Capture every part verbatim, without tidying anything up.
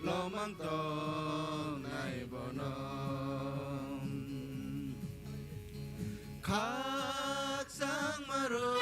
Lomang tongnai bono. Khakchang maro.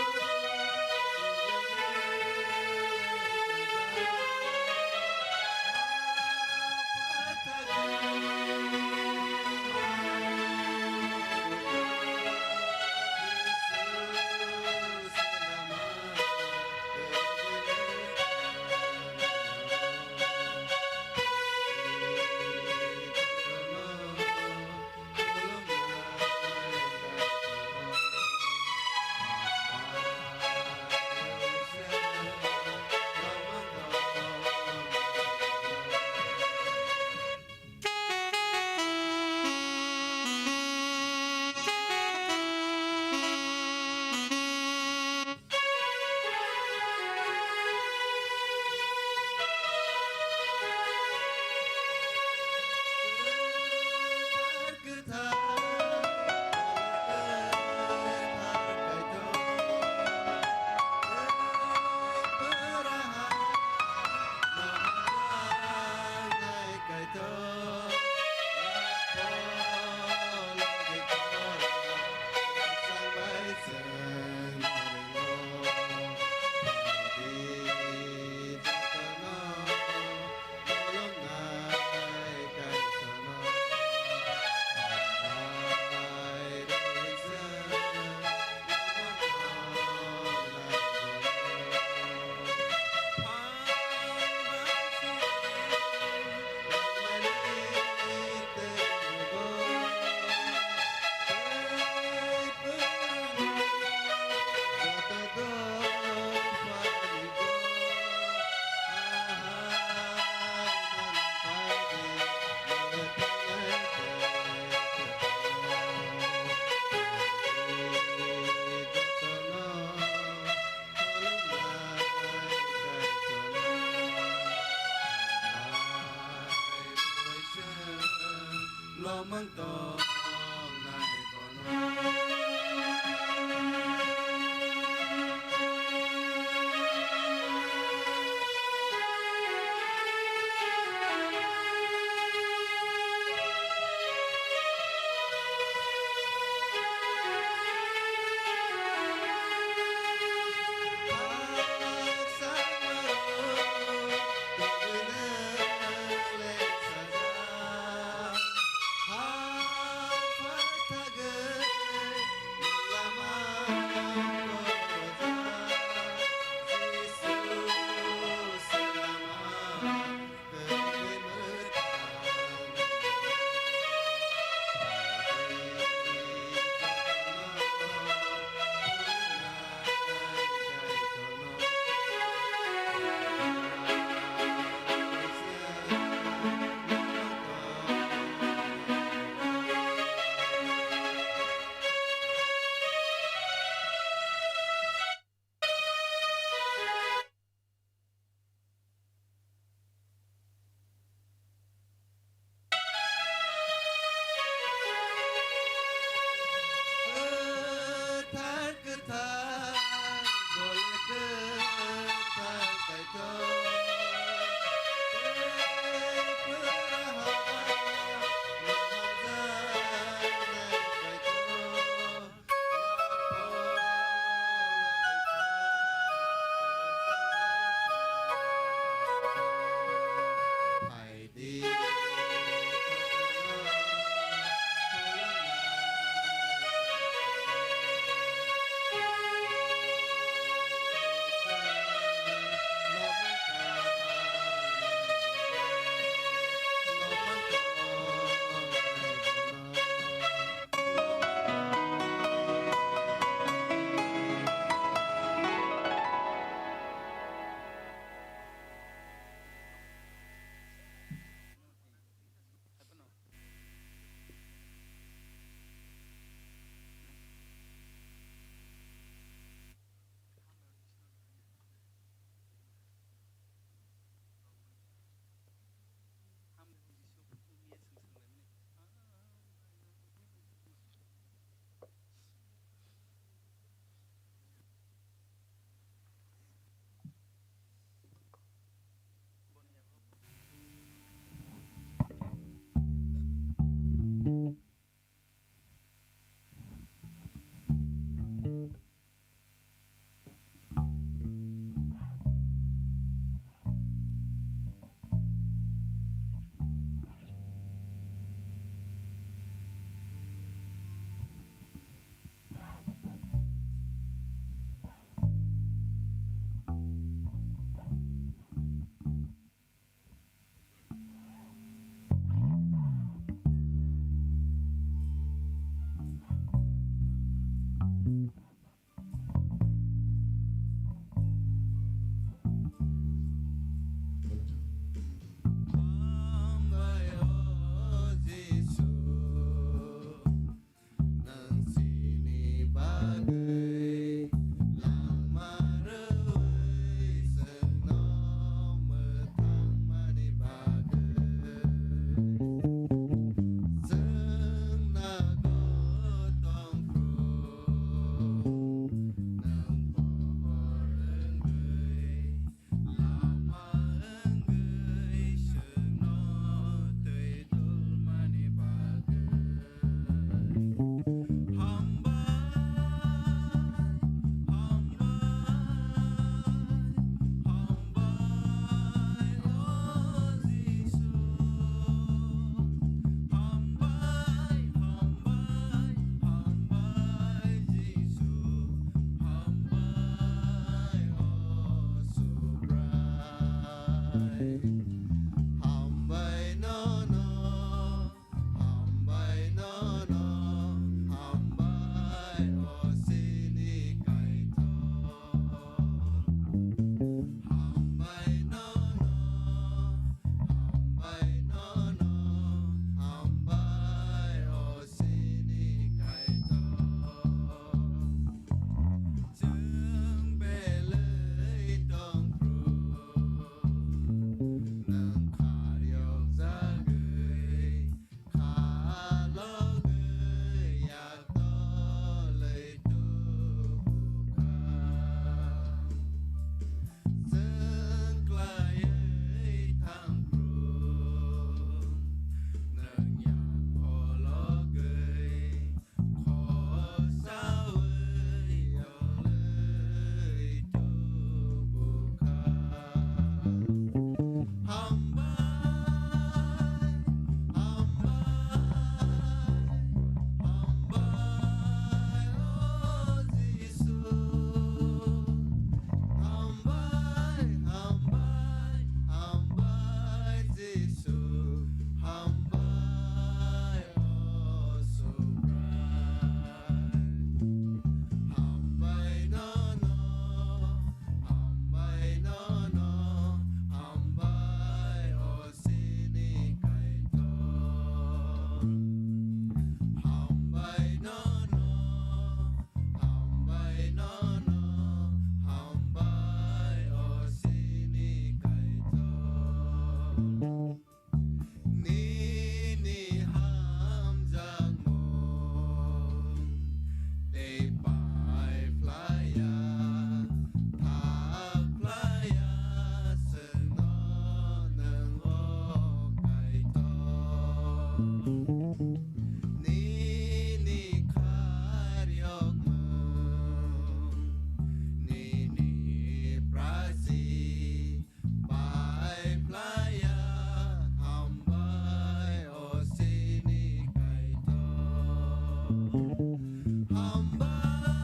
Hambai o Jisu, nwng chini bagwi langma rwui chwngno mwthangmani bagwi. Chwng nago tongphru, nwng pohor wngwi lama wngwi chwngno twi dulmani bagwi. Hambai, hambai, hambai, o Jisu. Hambai, hambai, hambai, Jisu. Hambai, o Subrai. Hambai nono, hambai nono, hambai o chini Kaitor. Hambai nono, hambai nono, hambai o chini Kaitor. Chwng belwi tongphru, nwng kharyok jagwi, khalogwi yaktolwi tubukha. Chwng klaiwi thangphru, nwng yakhologwi khosawi yolwi tubukha. Hambai, hambai, hambai, o Jisu. Hambai, hambai, hambai, Jisu. Hambai, o Subrai. Hambai nono, hambai nono, hambai o chini Kaitor. Hambai nono, hambai nono, hambai o chini Kaitor. Nini hamjakmung tei pai phlaiya, thak phlaiya, chwngno nwng o Kaitor. Nini kharyokmung, nini prasi, pai phlaiya, hambai o chini Kaitor. Hambai,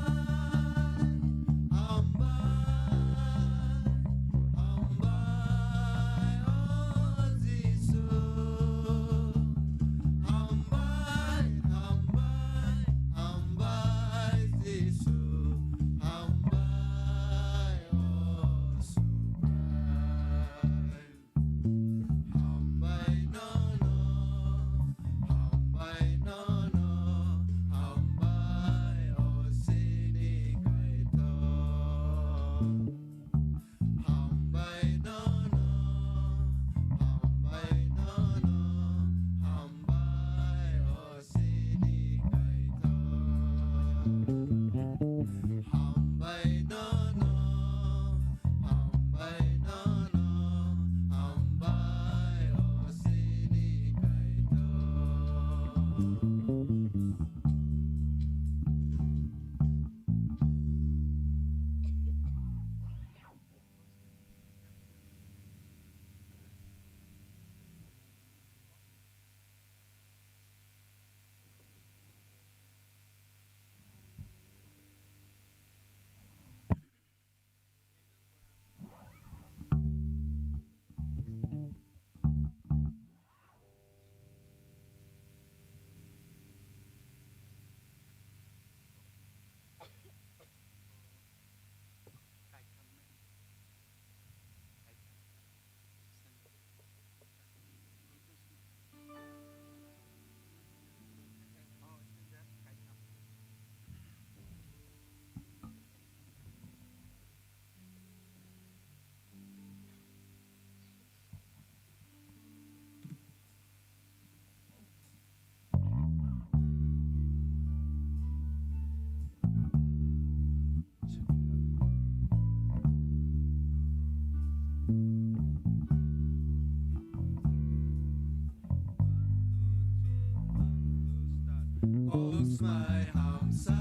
Mai hamsajak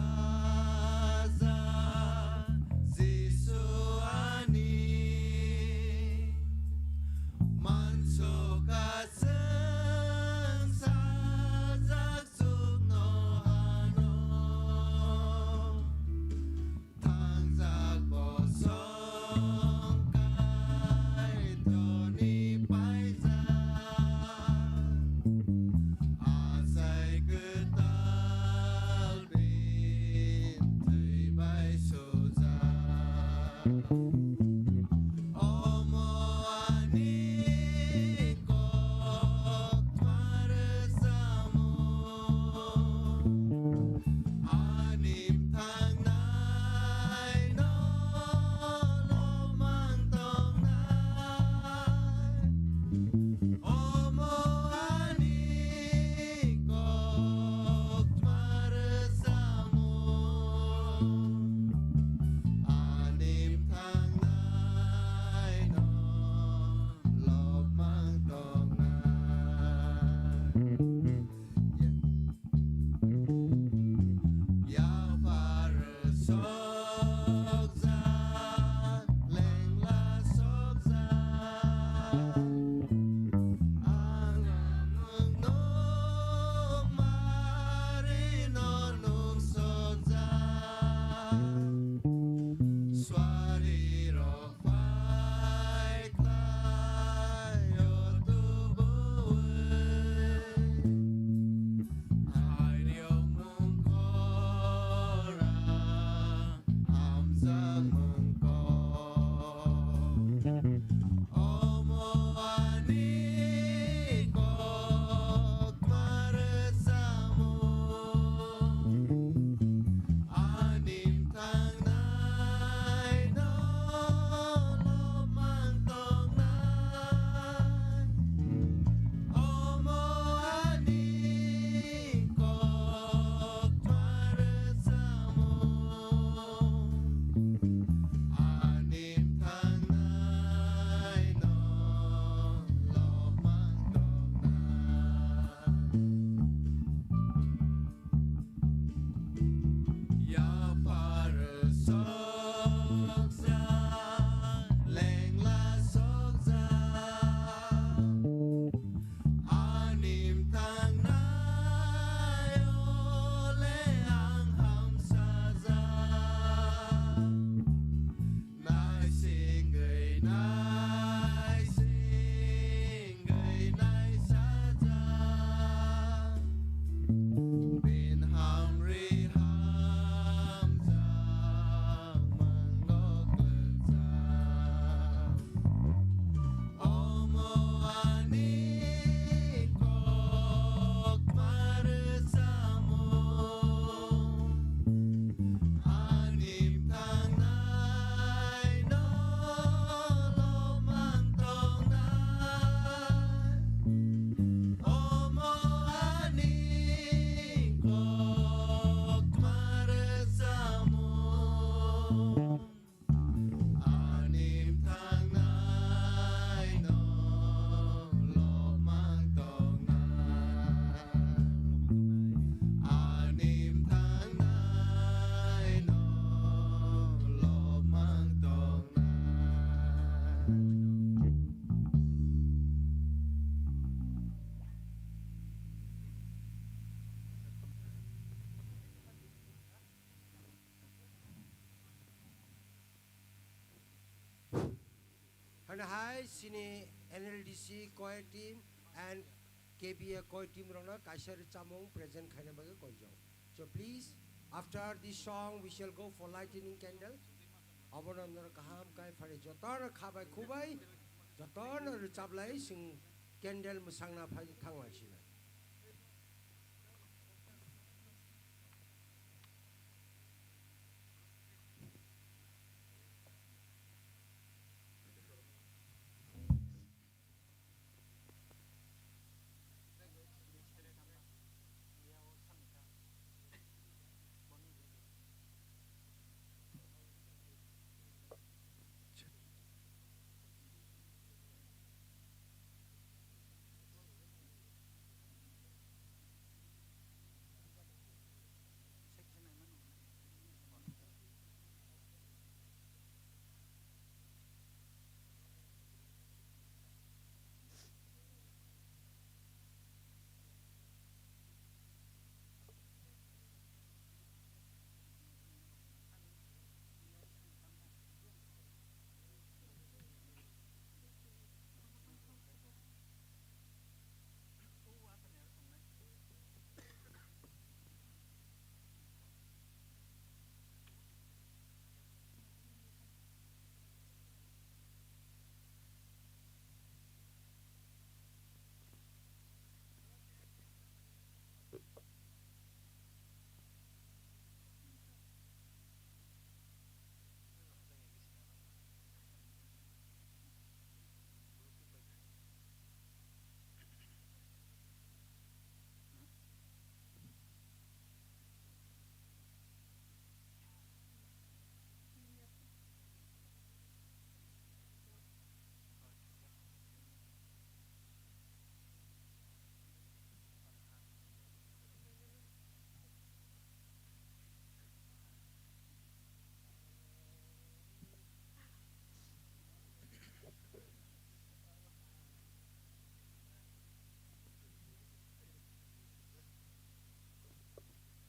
Jisu ani manso ka chwng sajak chukno hano. Thangjak bosong Kaitorni paijak, achai kwtal bini thwi bai sujak. Omo ani kok tma rwchapmung. Ani bthangnaino lobmang tongnai. Omo ani kok tma rwchapmung. Ani bthangnaino lobmang tongnai. Yaphar sokjak, lengla sokjak, ang amwng nung mari no nung sokjak. Suari rok Pai khlai o tubuwi, airok mung khorang hamjak mung kok. Omo ani kok tma rwchapmung. Ani bthangnaino lobmang tongnai. Omo ani kok tma rwchapmung. Ani bthangnaino lobmang tongnai. Yaphar sokjak, lengla sokjak, ani bthangnaio le ang hamsajak. Naisingwi naisingwi naisajak, bini hamri hamjakmungno kwlwkjak. Omo ani kok tma rwchapmung. Ani bthangnaino lobmang tongnai. Omo ani kok tma rwchapmung. Ani bthangnaino lobmang tongnai. Ani bthangnaino lobmang tongnai. Hano hai chini N L D C choir team and K B A choir team rokno kaisa rwchapmung present khaina bagwi koijak. So please, after this song, we shall go for lighting candle. Abono norok kaham khe phari jotono khabai khubai, jotono rwchaplai chwng candle mwsangna phai thanglai sinai.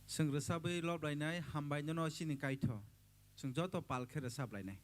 Chwng rwchabwi loblainai hambai nono chini Kaitho. Chwng joto pal khe rwchablainai.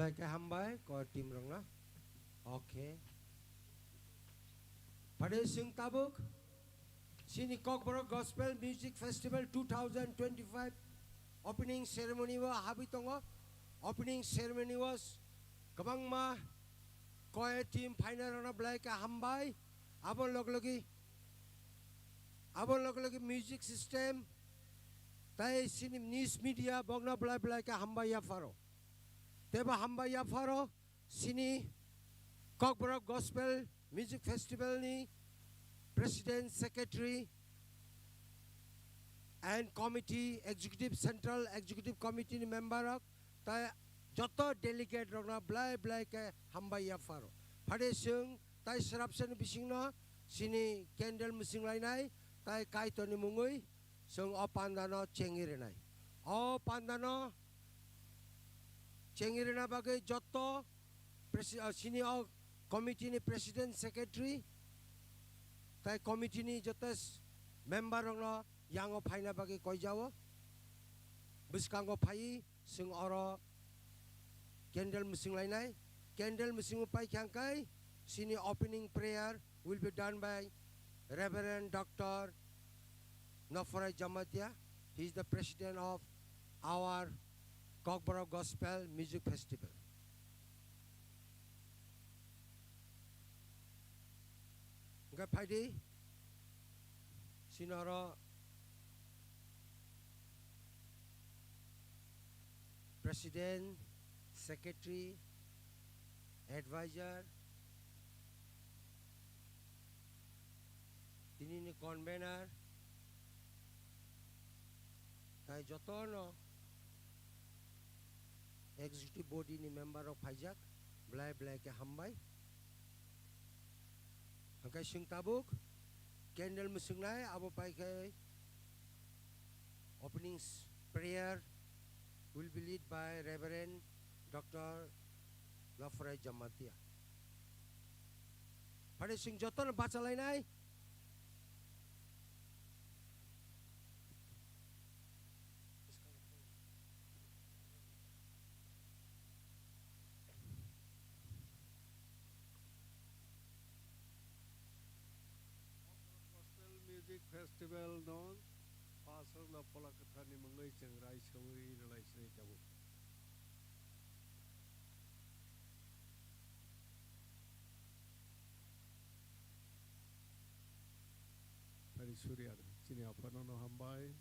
Belai khe hambai, core team rokno. Okay. Phaidi chwng tabuk chini Kokborok Gospel Music Festival two thousand twenty-five opening ceremony o habwi tongo. Opening ceremony o kwbangma core team phaina rokno belai khe hambai. Abo log logi, abo log logi music system tai chini news media bokno belai belai khe hambai yapharo. Tebo hambai yapharo chini Kokborok Gospel Music Festival ni President, Secretary and Committee, Executive, Central Executive Committee ni member rok, tai joto delegate rokno belai belai khe hambai yapharo. Phaidi chwng tai srapsani bisingno chini candle mwswng lainai tai Kaitorni mungwi chwng o pandano chengwi rwnai. O pandano chengwi rwna bagwi joto presi-, ah, chini o committee ni president, secretary tai committee ni joto s-, member rokno yango phaina bagwi koijao. Bwskango phaiwi chwng oro candle mwswng lainai. Candle mwswng paikha hwnkhe chini opening prayer will be done by Reverend Doctor Nophorai Jamatia. He is the president of our Kokborok Gospel Music Festival. Hwnkhe phaidi chini oro president, secretary, advisor, tinini convener, tai jotono executive body ni member rok phaijak, belai belai khe hambai. Hwnkhe chwng tabuk candle mwswknai, abo pai khe opening s-, prayer will be lead by Reverend Doctor Nophorai Jamatia. Phaidi chwng jotono bachalainai. Gospel Music Festival no pasarno Phola Kwtharni mungwi chwng rai songwi rwlai sini tabuk. Phaidi Surya, chini aphano no hambai.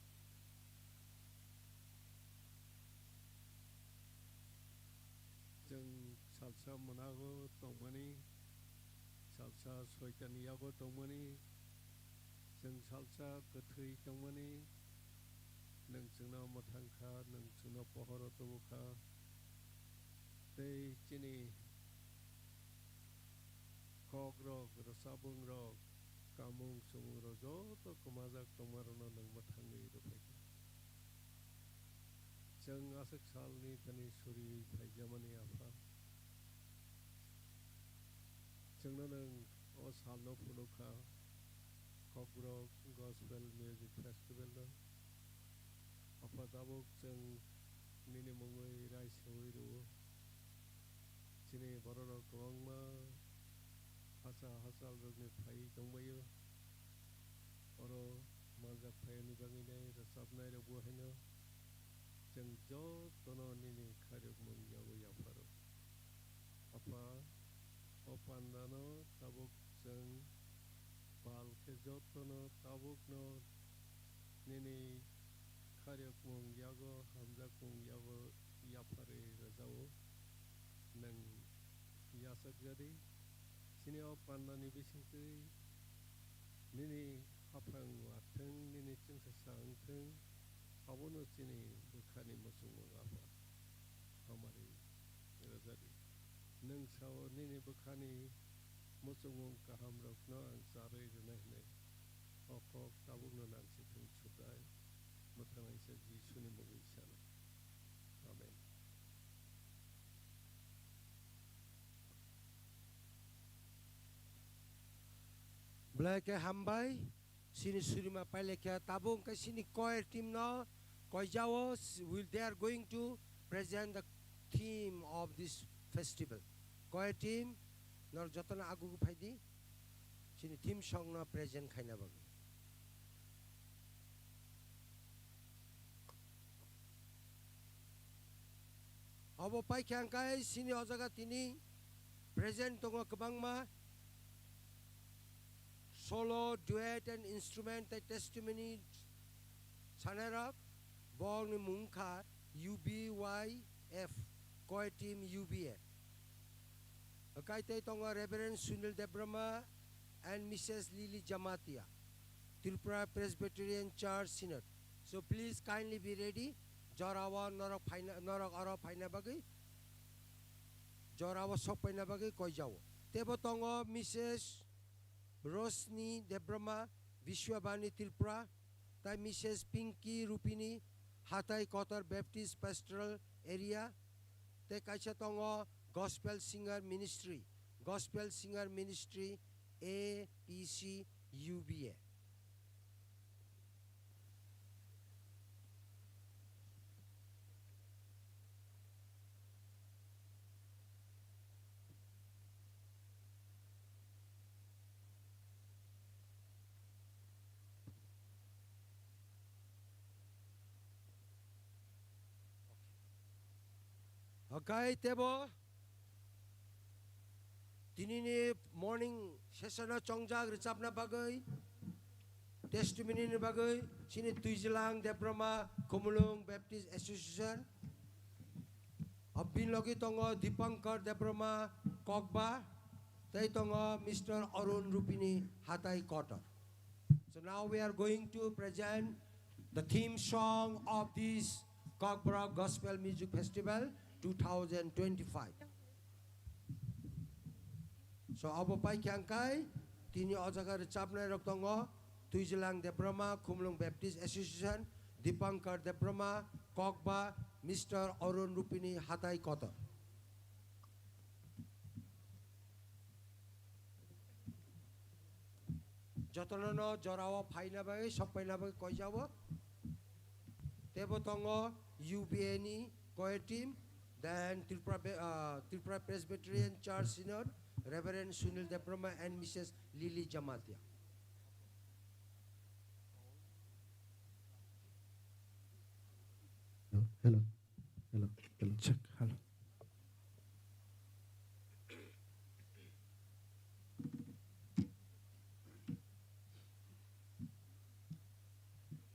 Chwng salsa mwnago tongmani, salsa soitani yago tongmani, chwng salsa kwthwi tongmani, nwng chwngno mwthang kha, nwng chwngno pohoro tubu kha. Tei chini kokrok, rwchapmungrok, kamung chumung rok joto kwmajak tongmarokno nwng mwthangwi rwphai kha. Chwng aswk salni thani suriwi phaijamani Apha, chwngno nwng o salno phunuk kha, Kokborok Gospel Music Festival no. Apha, tabuk chwng nini mungwi rai songwi rwo. Chini bororok kwbangma hachal hachalrokni phaiwi tongbaio. Oro manjak phaiyani bagwinai rwchapnairokbo haino chwng jotono nini khairokmung yago yapharo. Apha, o pandano tabuk chwng pal khe jotono tabukno nini khairokmung yago, hamjakmung yago yapharwi rwjao. Nwng yachakjadi, chini o pandani bisingtwi nini haphang lathwng, nini chwngsacha wngthwng, abono chini bwkhani muchungmung Apha hamari rwjadi. Nwng sao nini bwkhani muchungmung kahamrokno ang charwi rwnai hwnwi. O kok tabukno nang sithwng Sudai, mwthangnaisa Jisuni mungwi sano. Amen. Belai khe hambai, chini surima pailekha tabuk hwnkhe chini choir team no koijao, will, they are going to present the Theme of this festival. Koi team, nor jotono agugu phaidi, chini theme song no present khaina bagwi. Obo paikha hwnkhe chini o jaga tini present tongo kwbangma solo, duet and instrument tei testimony sanairok, borokni mung wngkha U B Y F, Koi Team U B A. Hwnkhe tei tongo Reverend Sunil Debbarma and Missus Lily Jamatia, Tripura Presbyterian Church Synod. So please kindly be ready. Jorao norok phaina, norok oro phaina bagwi, jorao sok paina bagwi koijao. Tebo tongo Missus Rosni Debbarma, Vishwabani Tripura, tai Missus Pinky Rupini, Hatai Kotor Baptist Pastoral Area, tei kaisa tongo Gospel Singer Ministry, Gospel Singer Ministry A P C U B A. Hwnkhe tebo tinini morning session o chongjak rwchapna bagwi, testimony ni bagwi chini Twijilang Debbarma Khumulwng Baptist Association, abini logi tongo Dipankar Debbarma Kokba, tei tongo Mister Arun Rupini Hatai Kotor. So now we are going to present the theme song of this Kokborok Gospel Music Festival two thousand twenty-five. So abo paikha hwnkhe tini o jaga rwchapnai rok tongo Twijilang Debbarma, Khumulwng Baptist Association, Dipankar Debbarma, Kokba, Mister Arun Rupini Hatai Kotor. Jotono no jorao phaina bagwi, sok paina bagwi koijao. Tebo tongo U B A ni choir team, then Tripura Be-, uh, Tripura Presbyterian Church Synod, Reverend Sunil Debbarma and Missus Lily Jamatia. Hello, hello, hello, hello. Check, hello.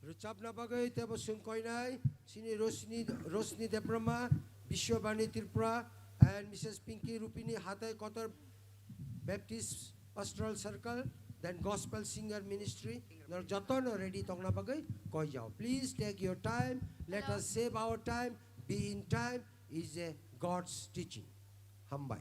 Rwchapna bagwi tebo chwng koinai chini Rosni, Rosni Debbarma, Biswabani Tripura, and Missus Pinky Rupini Hatai Kotor Baptist Pastoral Circle, then Gospel Singer Ministry. Nor jotono ready tongna bagwi koijao. Please take your time. Let us save our time. Be in time is a God's teaching. Hambai.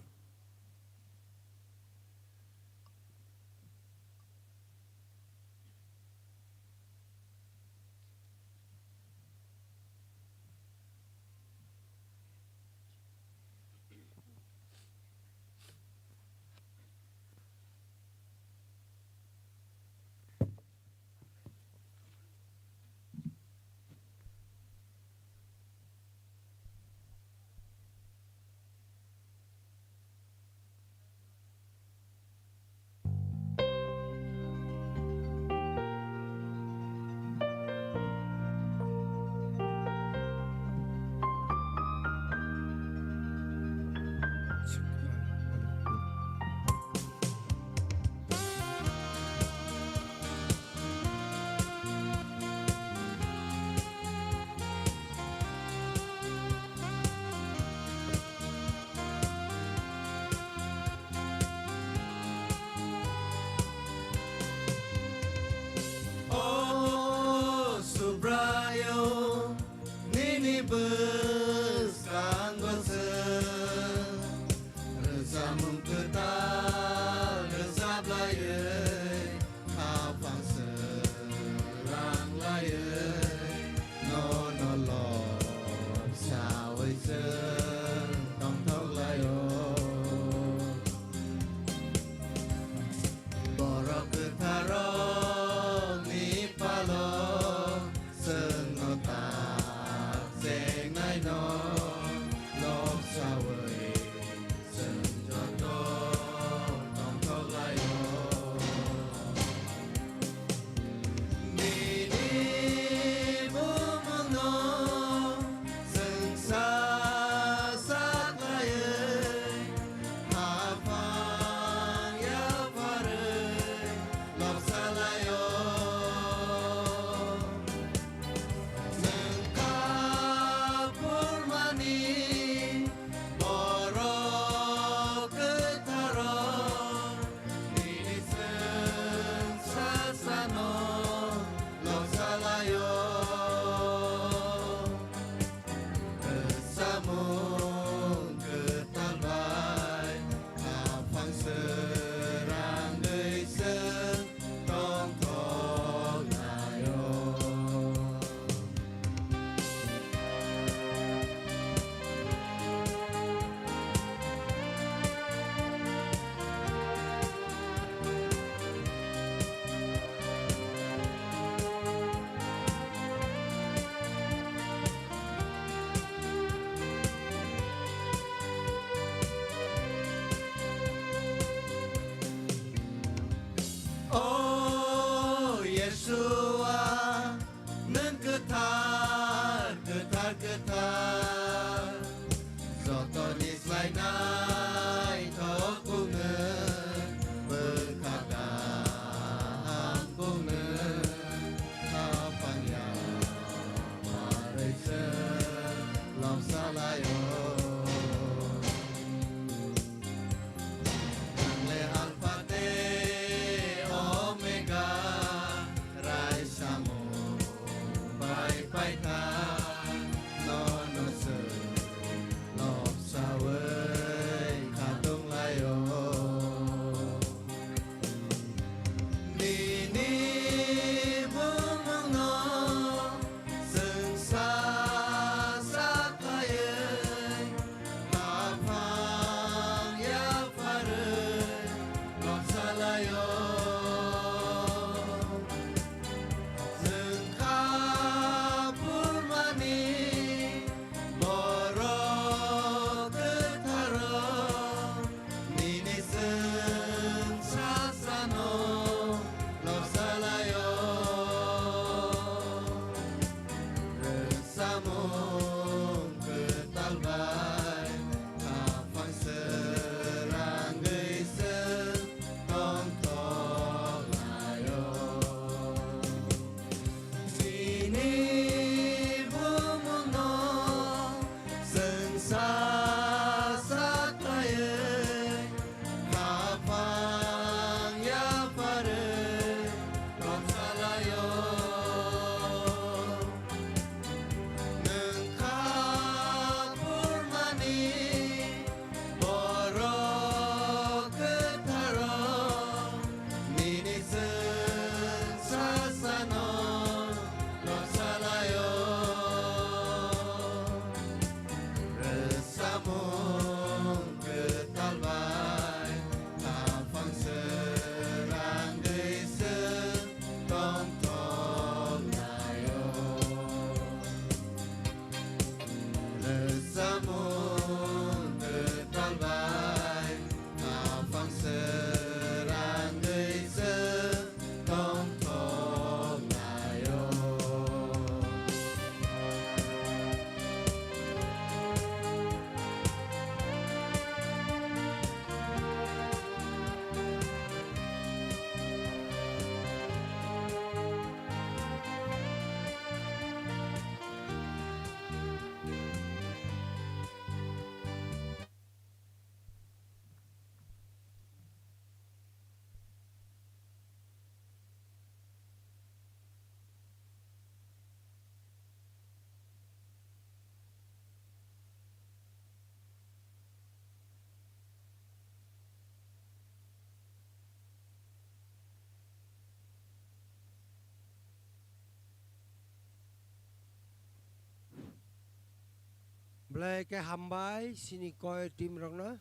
Belai khe hambai chini choir team rokno,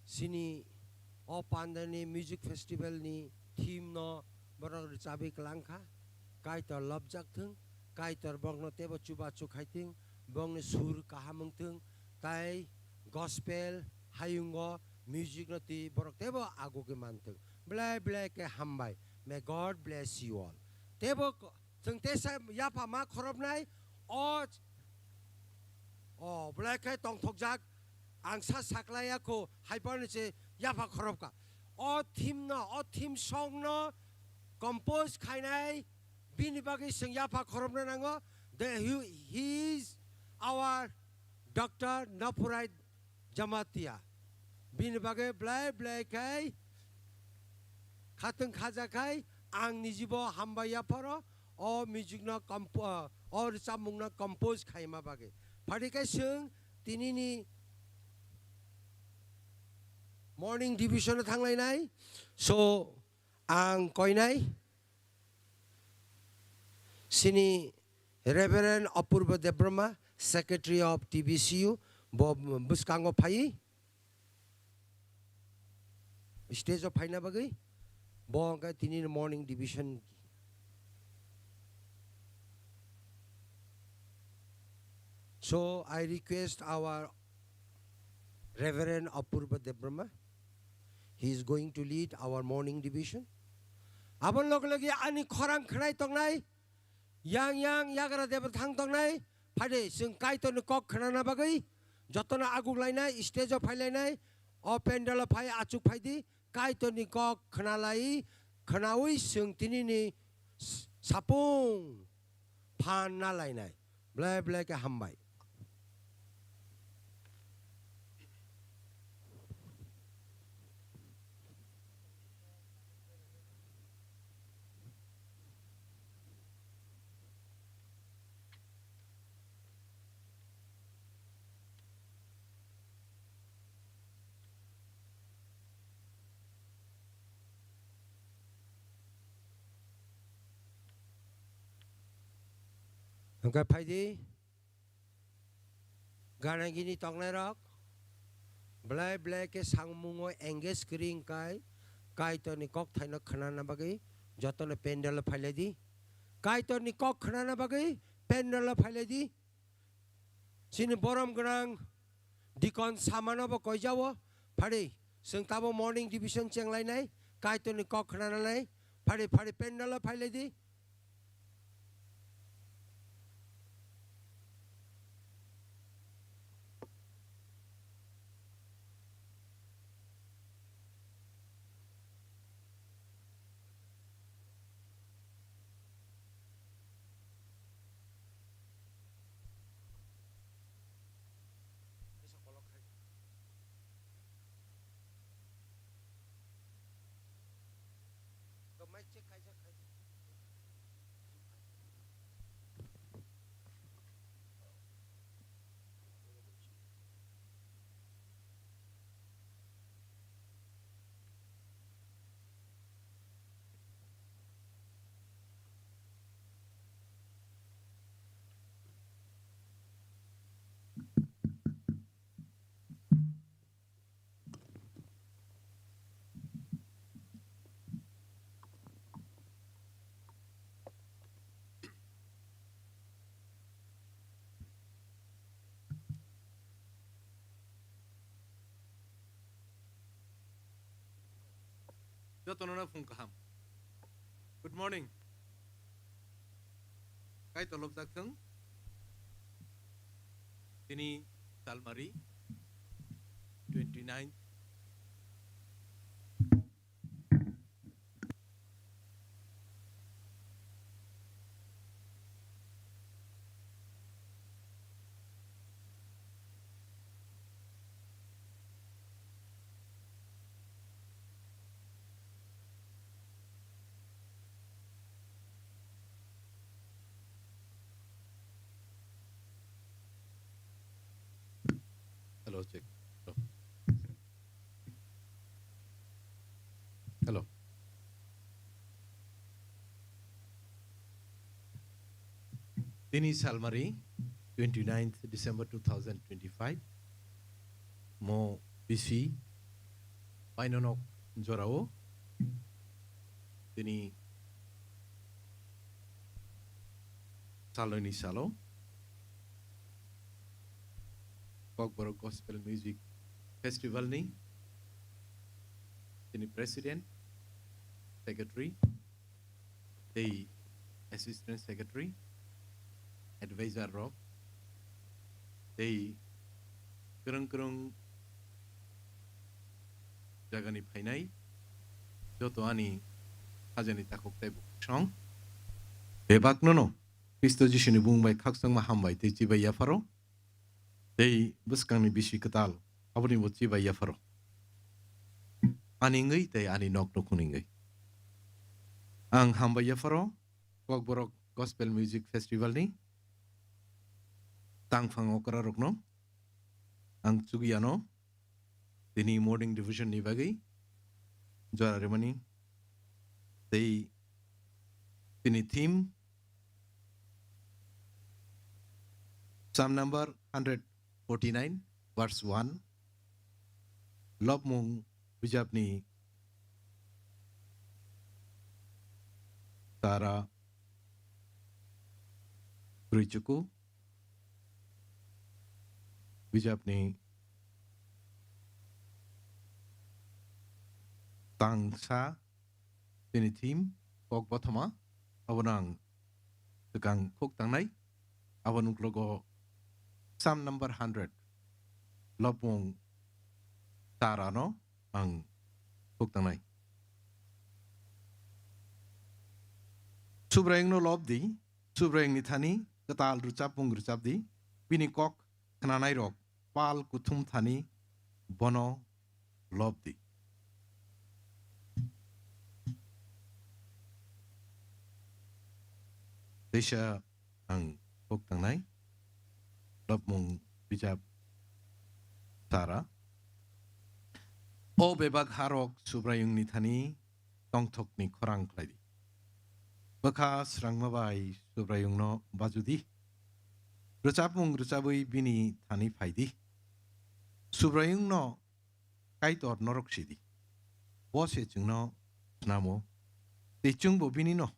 chini o pandani music festival ni theme no borok rwchabwi kwlang kha. Kaitor lobjak thung, Kaitor borokno teibo chubachu khai thung, borokni sur kaham wng thung, tai gospel hayungo music no twi borok teibo agugwi man thung. Belai belai khe hambai. May God bless you all. Teibo ko-, Chwng teisa yapha ma khorobnai, o, o, belai khe tongthokjak, ang sa saklaiya kho, hai phano se yapha khorobkha. O theme no, o theme song no compose khainai, bini bagwi chwng yapha khorobna nango. The, he, he is our Doctor Napurai Jamatia. Bini bagwi belai belai khai khatwng khaja khai ang nijibo hambai yapharo o music no compo-, o rwchapmung no compose khaima bagwi. Phadi khai chwng tinini morning devotion o thanglainai. So ang koinai. Chini Reverend Apurba Debbarma, Secretary of T B C U, bo bwskango phai, stage o phaina bagwi, bo hwnkhe tini morning devotion. So I request our Reverend Apurba Debbarma, he is going to lead our morning devotion. Aboni loge loge ani khorang khwnai tongnai, yang yang yagra debra thang tongnai, phade chwng Kaitorni kok khnana bagwi jotono aguklainai, stage o phailainai, o pandal o phai achuk phaidi, Kaitorni kok khnalai, khnaui chwng tinini s-, sapung phan na lainai. Belai belai khe hambai. Hwnkhe phaidi, gana gini tongnairok belai belai khe samungo engage kwrwi wngkai, Kaitorni kokthaino khnana bagwi jotono pandal o phailaidi. Kaitorni kok khnana bagwi pandal o phailaidi. Chini borom gwnang Deacon Samano bo koijao, phari chwng tabo morning devotion chenglainai, Kaitorni kok khnananai, phari phari pandal o phailaidi. Jotono no phung kaham. Good morning. Kaitor lobjak thung. Tini salmari twenty nine. Hello, check. Hello. Hello. Tini salmari twenty-ninth December two thousand twenty-five. Mo bisi painonok jorao tini saloni salo Kokborok Gospel Music Festival ni tini President, Secretary, tei Assistant Secretary, Advisor rok, tei kwrwng kwrwng jagani phainai joto ani hajani takhuk tei bukhuk song bebakno no Khristo Jisuni bumung bai khakchangma hambai tei chibai yapharo, tei bwskangni bisi kwtal aboni bo chibai yapharo. Ani wngwi tei ani nok nukhungni wngwi. Ang hambai yapharo Kokborok Gospel Music Festival ni tangphang okrarokno ang chukiyano tini morning devotion ni bagwi jora rwmani tei tini theme Psalm number hundred forty-nine, verse one. Lobmung bijapni tara brwichuku bijapni tangsa tini theme kok bothoma abono ang swkang khuk tangnai. Aboni uklogo Psalm number hundred, lobmung tarano ang khuk tangnai. Subraiyungno lob di, Subraiyungni thani kwtal rwchapmung rwchap di, bini kok khnanairok pal kuthum thani bono lob di. Teisa ang khuk tangnai, lobmung bijap tara. O bebak harok Subraiyungni thani tongthokni khorang khlai di. Bwkha srangma bai Subraiyungno baju di. Rwchapmung rwchabwi bini thani phai di. Subraiyungno Kaitor norok si di. Bo se chwngno snamo, tei chwngbo binino.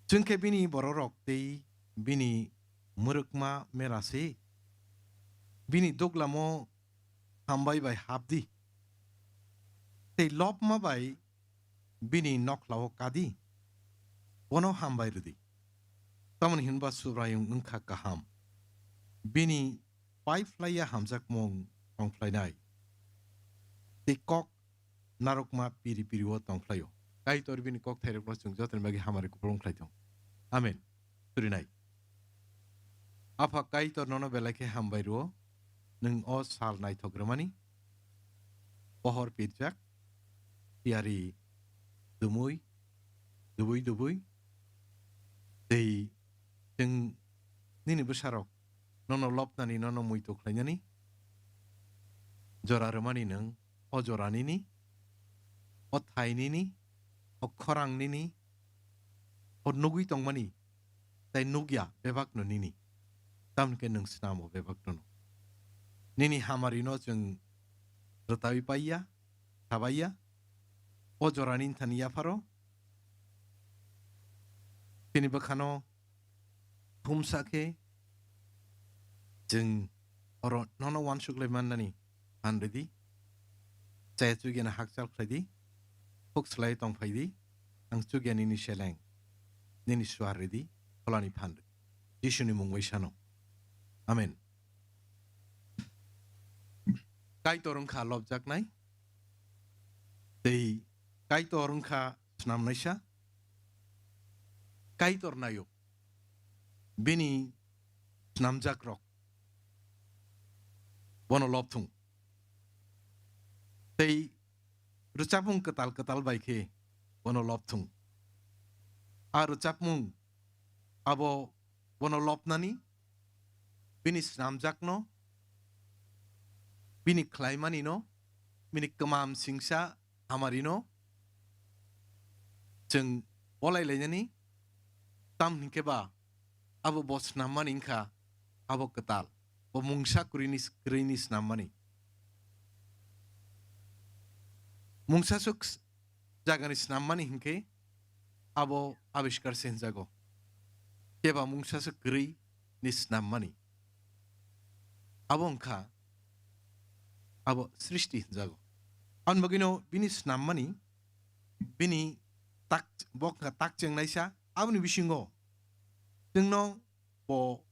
Chwng khe bini bororok tei bini mwrwkma mera se. Bini duglamo hambai bai hap di. Tei lobma bai bini nokhlao ka di. Bono hambai rw di. Tamoni hinba Subraiyung wngkha kaham. Bini paiphlaiya hamjakmung tongphlainai. Tei kok narwkma piri piri-o tongphlai-o. Kaitor bini kok thairokno chwng jotoni bagwi hamari kupulung khlai thung. Amen. Surinai. Apha Kaitor nono belai khe hambai rw-o, nwng o sal naithok rwmani, pohor pirjak, tiyari dumui, dubui dubui, tei chwng nini bwsarok nono lobnani, nono muitu khlainani jora rwmani nwng o jora nini, o thai nini, o khorang nini, o nugwi tongmani, tei nugya bebakno nini. Tamni khe nwng snamo bebakno no. Nini hamarino chwng rwtawi paiya, thabaiya. O jorani thani yapharo chini bwkhano thumsa khe chwng oro nono uansuk lai mannani phan rwdi. Chaya chugiano hakchal khlaidi, huk slai tongphaidi, ang chugia nini seleng, nini suar rwdi, pholani phan rwdi. Jisuni mung bai sano. Amen. Kaitor wngkha lobjaknai, tei Kaitor wngkha snamnaisa. Kaitor naio, bini snamjakrok bono lobthung. Tei rwchapmung kwtal kwtal bai khe bono lobthung. A rwchapmung abo bono lobnani, bini snamjakno, bini khlaimanino, bini kwmam singsa hamarino chwng bolai lainani, tam hinkhe ba abo bo snammani wngkha abo kwtal, bo mungsa kwrwini, kwrwini snammani. Mungsaswk s-, jagani snammani hinkhe abo abiskar se hinjago, keba mungsaswk kwrwini snammani. Abo wngkha abo srishti hinjago. Aboni bagwino bini snammani, bini tak, bo wngkha tak chengnaisa, aboni bisingo chwngno bo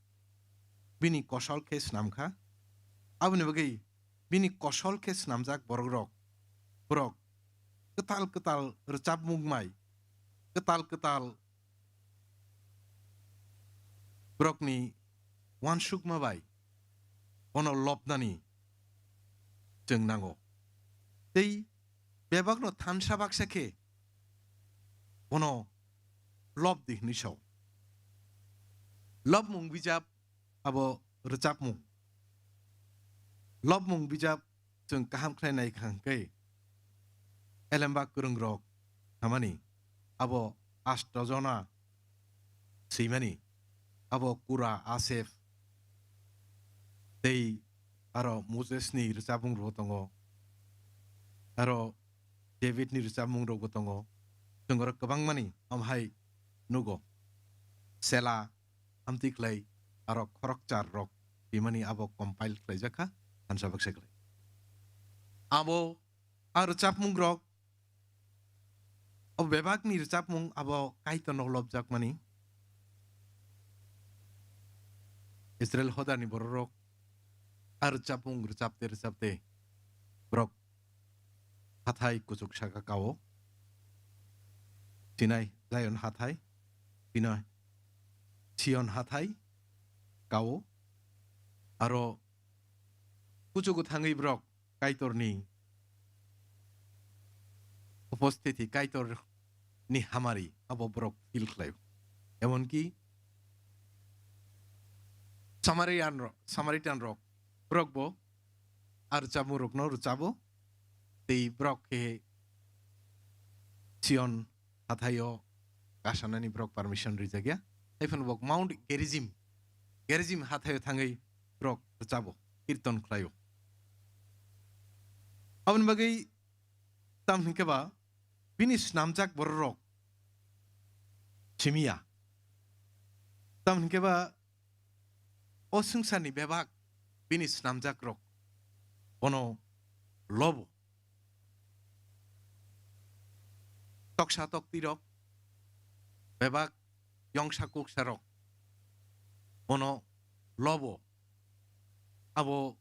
bini kosol khe snamkha. Aboni bagwi bini kosol khe snamjak borok rok, borok kwtal kwtal rwchapmung bai, kwtal kwtal borokni uansukma bai bono lobnani chwng nango. Tei bebakno thansa baksa khe bono lob di hwnwi sao. Lobmung bijap abo rwchapmung. Lobmung bijap chwng kaham khlai nai kha hwnkhe, elembak kwrwngrok hamani abo asto jona swimani, abo Kura, Aseph, tei aro Moses ni rwchapmung rok tongo, aro David ni rwchapmung rok bo tongo. Chwng oro kwbangmani omo hai nugo. Sela, amtwi khlai aro khorokchar rok rimani abo compile khlaijak kha, thansa baksa khlai. Abo a rwchapmung rok, o bebakni rwchapmung abo Kaitorno lobjakmani. Israel hodani bororok a rwchapmung rwchapte rwchapte borok hathai kuchuk saka kao. Sinai Zion hathai, Sinai Sion hathai kao. Aro kuchugo thangwi borok Kaitorni uposthiti, Kaitorni hamari abo borok feel khlaio. Emonki Samarian ro-, Samaritan rok, borok bo a rwchapmung rokno rwchabo, tei borok khe Sion hathaio kasanani borok permission rijakya. Haiphano bo Mount Gerizim, Gerizim hathaio thangwi borok rwchabo, kirton khlaio. Aboni bagwi tam hinkhe ba bini snamjak bororok simiya. Tam hinkhe ba o swngcharni bebak bini snamjak rok bono lobo. Toksa tokti rok, bebak yongsa kuksa rok bono lobo. Abo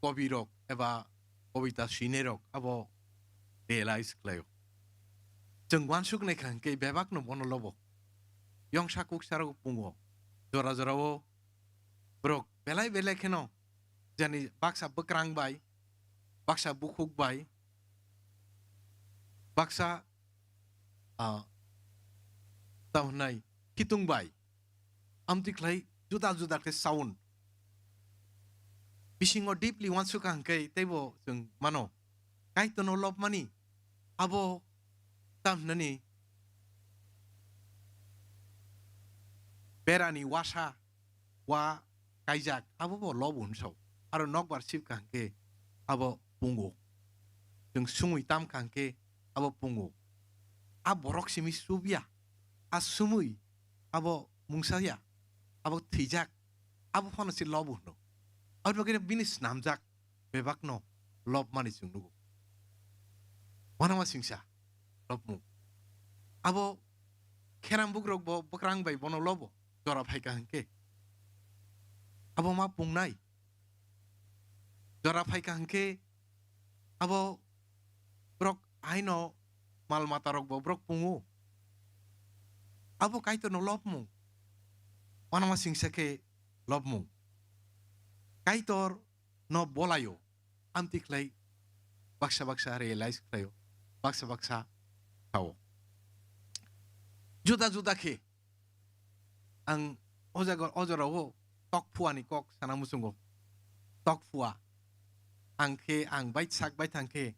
kobi rok eba kobita swinai rok abo realize khlaio. Chwng uansuk nai kha hwnkhe bebakno bono lobo. Yongsa kuksa rok pungo. Jora jorao borok belai belai kheno jani baksa bwkrang bai, baksa bukhuk bai, baksa, ah, tamo hwnai khitung bai, amtwi khlai juda juda khe sound. Bisingo deeply uansuk kha hwnkhe teibo chwng mano. Kaitorno lobmani abo tam hwnani berani wasa wa kaijak, abo bo lobo hwn sao. Aro nokbar sip kha hwnkhe abo pungo. Chwng sumui tam kha hwnkhe abo pungo. A borok simi subya, a sumui abo mungsa ya, abo thwijak, abo phano se lobo hwno. Aboni bagwi bini snamjak bebakno lobmani chwng nugo. Uanama singsa lobmung. Abo kheram bukrok bo bwkrang bai bono lobo, jora phaikha hwnkhe. Abo ma pungnai. Jora phaikha hwnkhe abo borok haino mal mata rok bo borok pungo. Abo Kaitorno lobmung. Uanama singsa khe lobmung. Kaitor no bolaio, amtwi khlai baksa baksa realize khlaio, baksa baksa sao. Juda juda khe ang o jaga, o jorao tok phuani kok sana muchungo. Tok phua. Ang khe, ang bai sak bai thang khe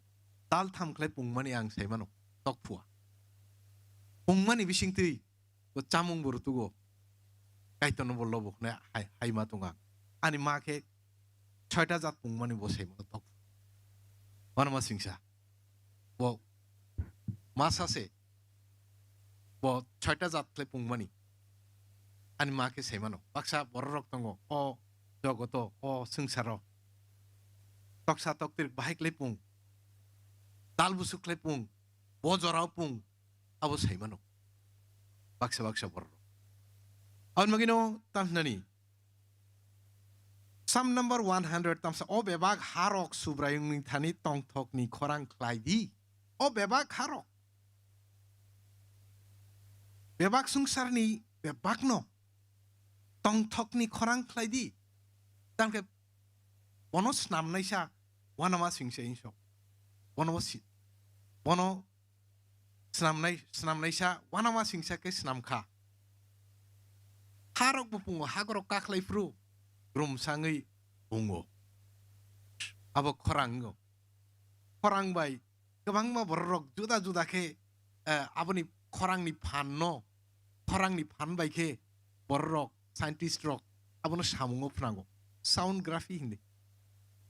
tal tham khlai pungmani ang sai mano, tok phua. Pungmani bisingtwi bo chamung bo rwtugo. Kaitorno bo lobo hwnwi hai, hai ma tong ang. Ani ma khe soita jat pungmani bo sai mano tok. Wanama singsa. Bo masa se. Bo soita jat khlai pungmani. Ani ma khe sai mano. Baksa bororok tongo. O jogoto, o swngsaro. Toksa toktwrwk bahai khlai pung. Tal busuk khlai pung. Bo jorao pung. Abo sai mano. Baksa baksa bororok. Aboni bagwino tamhinani. Psalm number one hundred tamsa, "O bebak harok Subraiyungni thani tongthokni khorang khlai di." O bebak harok. Bebak swngsarni bebakno tongthokni khorang khlai di. Tangkhe bono snamnaisa wanama singsa inso. Bono bo si-, bono snamnai, snamnaisa wanama singsa khe snam kha. Harok bupungo hagorok kakhlai phuru rumsangwi bungo. Abo khorang wngo. Khorang bai kwbangma bororok juda juda khe, eh, aboni khorangni phanno, khorangni phan bai khe bororok, scientist rok abono samungo phwnango. Soundography hindi.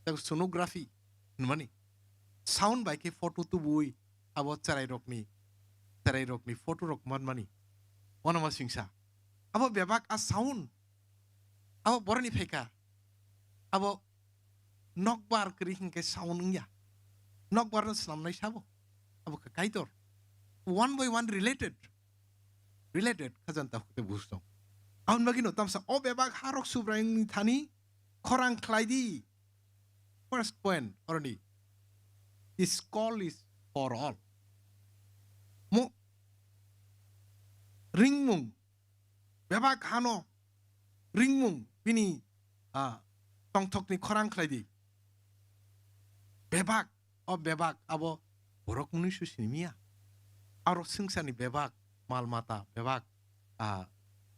Tei sonography hwnmani. Sound bai khe photo tubui abo chwrairokni, chwrairokni photo rok manmani. Wanama singsa. Abo bebak a sound. Abo boroni phaikha. Abo nokbar kwrwi hinkhe sound wngya. Nokbarno snamnai sabo. Abo khe Kaitor. One by one related. Related, khajanta hukte bujtong. Aboni bagwino tamsa, "O bebak harok Subraiyungni thani khorang khlai di." First point, oroni. This call is for all. Mo-, ringmung, bebak hano, ringmung, bini, ah, tongthokni khorang khlai di. Bebak, o bebak, abo borok mwnwi su sinimiya. Aro swngcharni bebak, mal mata bebak, ah,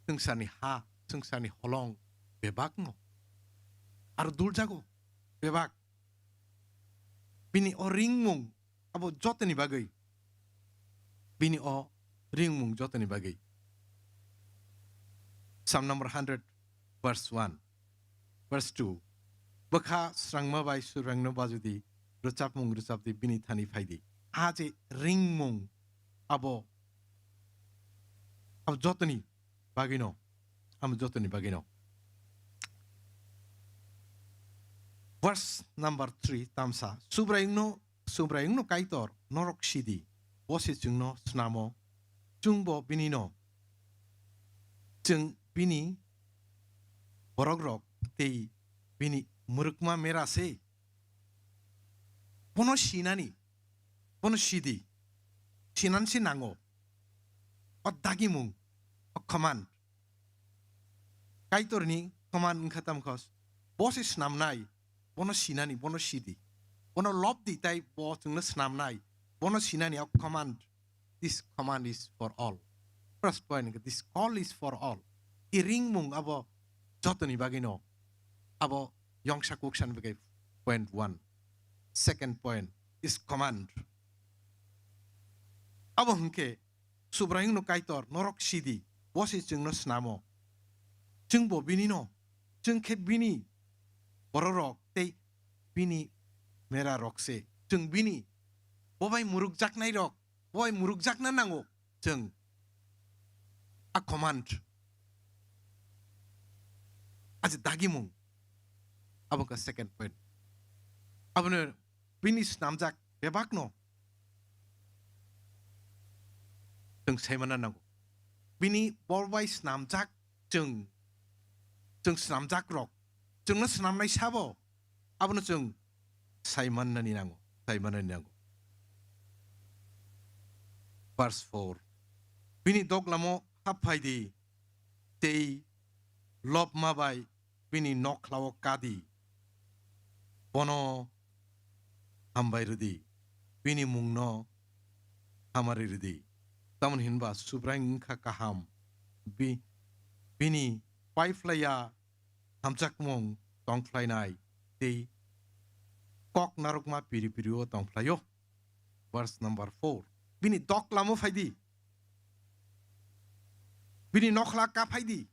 swngcharni ha, swngcharni holong bebakno. Aro duljago bebak. Bini o ringmung abo jotoni bagwi. Bini o ringmung jotoni bagwi. Psalm number hundred, verse one, verse two. Bwkha srangma bai Subraiyungno bajudi, rwchapmung rwchapdi, bini thani phaidi. A je ringmung abo, abo jotoni bagwino, amo jotoni bagwino. Verse number three tamsa, Subraiyungno, Subraiyungno Kaitor, norok sidi, bo se chwngno snamo, chwngbo binino, chwng bini borokrok tei bini mwrwkma mera se. Bono sinani, bono sidi, sinansi nango. O dagimung, o command. Kaitorni command wngkha tamkhos, bo se snamnai, bono sinani, bono sidi. Bono lobdi tai bo chwngno snamnai, bono sinani o command. This command is for all. First point, this call is for all. I ringmung abo jotoni bagwino, abo yongsa kuksani bagwi point one. Second point is command. Abo hwnkhe Subraiyungno Kaitor, norok sidi, bo se chwngno snamo. Chwngbo binino, chwng khe bini bororok tei bini merarok se. Chwng bini, bo bai mwrwkjaknairok, bo bai mwrwkjakna nango chwng. A command. A je dagimung. Abo wngkha second point. Abono bini snamjak bebakno chwng saimana nango. Bini bor bai snamjak chwng, chwng snamjak rok, chwngno snamnai sabo, abono chwng saimannani nango, saimannani nango. Verse four. Bini doglamo hap phai di, tei lobma bai bini nokhlao kadi. Bono hambai rwdi, bini mungno hamari rwdi. Tamoni hinba Subraiyung wngkha kaham, bi-, bini paiphlaiya hamjakmung tongphlainai tei kok narwkma piri pirio tongphlaio. Verse number four. Bini doklamo phaidi. Bini nokhla ka phaidi.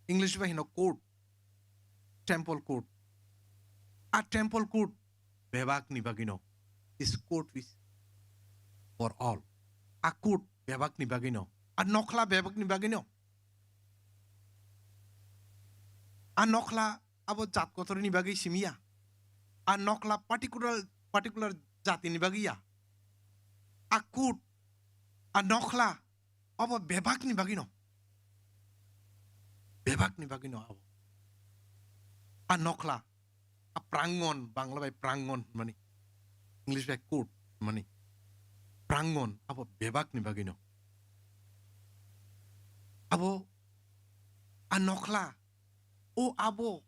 English bai hino court, temple court. A temple court bebak ni bagwi no. This court is for all. A court bebak ni bagwi no. A nokhla bebak ni bagwi no. A nokhla abo jat kotor ni bagwi simi ya. A nokhla particular, particular jati ni bagwi ya. A court, a nokhla abo bebak ni bagwi no. Bebak ni bagwi no abo. A nokhla, a prangon, Bangla bai prangon mani, English bai court mani. Prangon abo bebak ni bagwi no. Abo a nokhla, o abo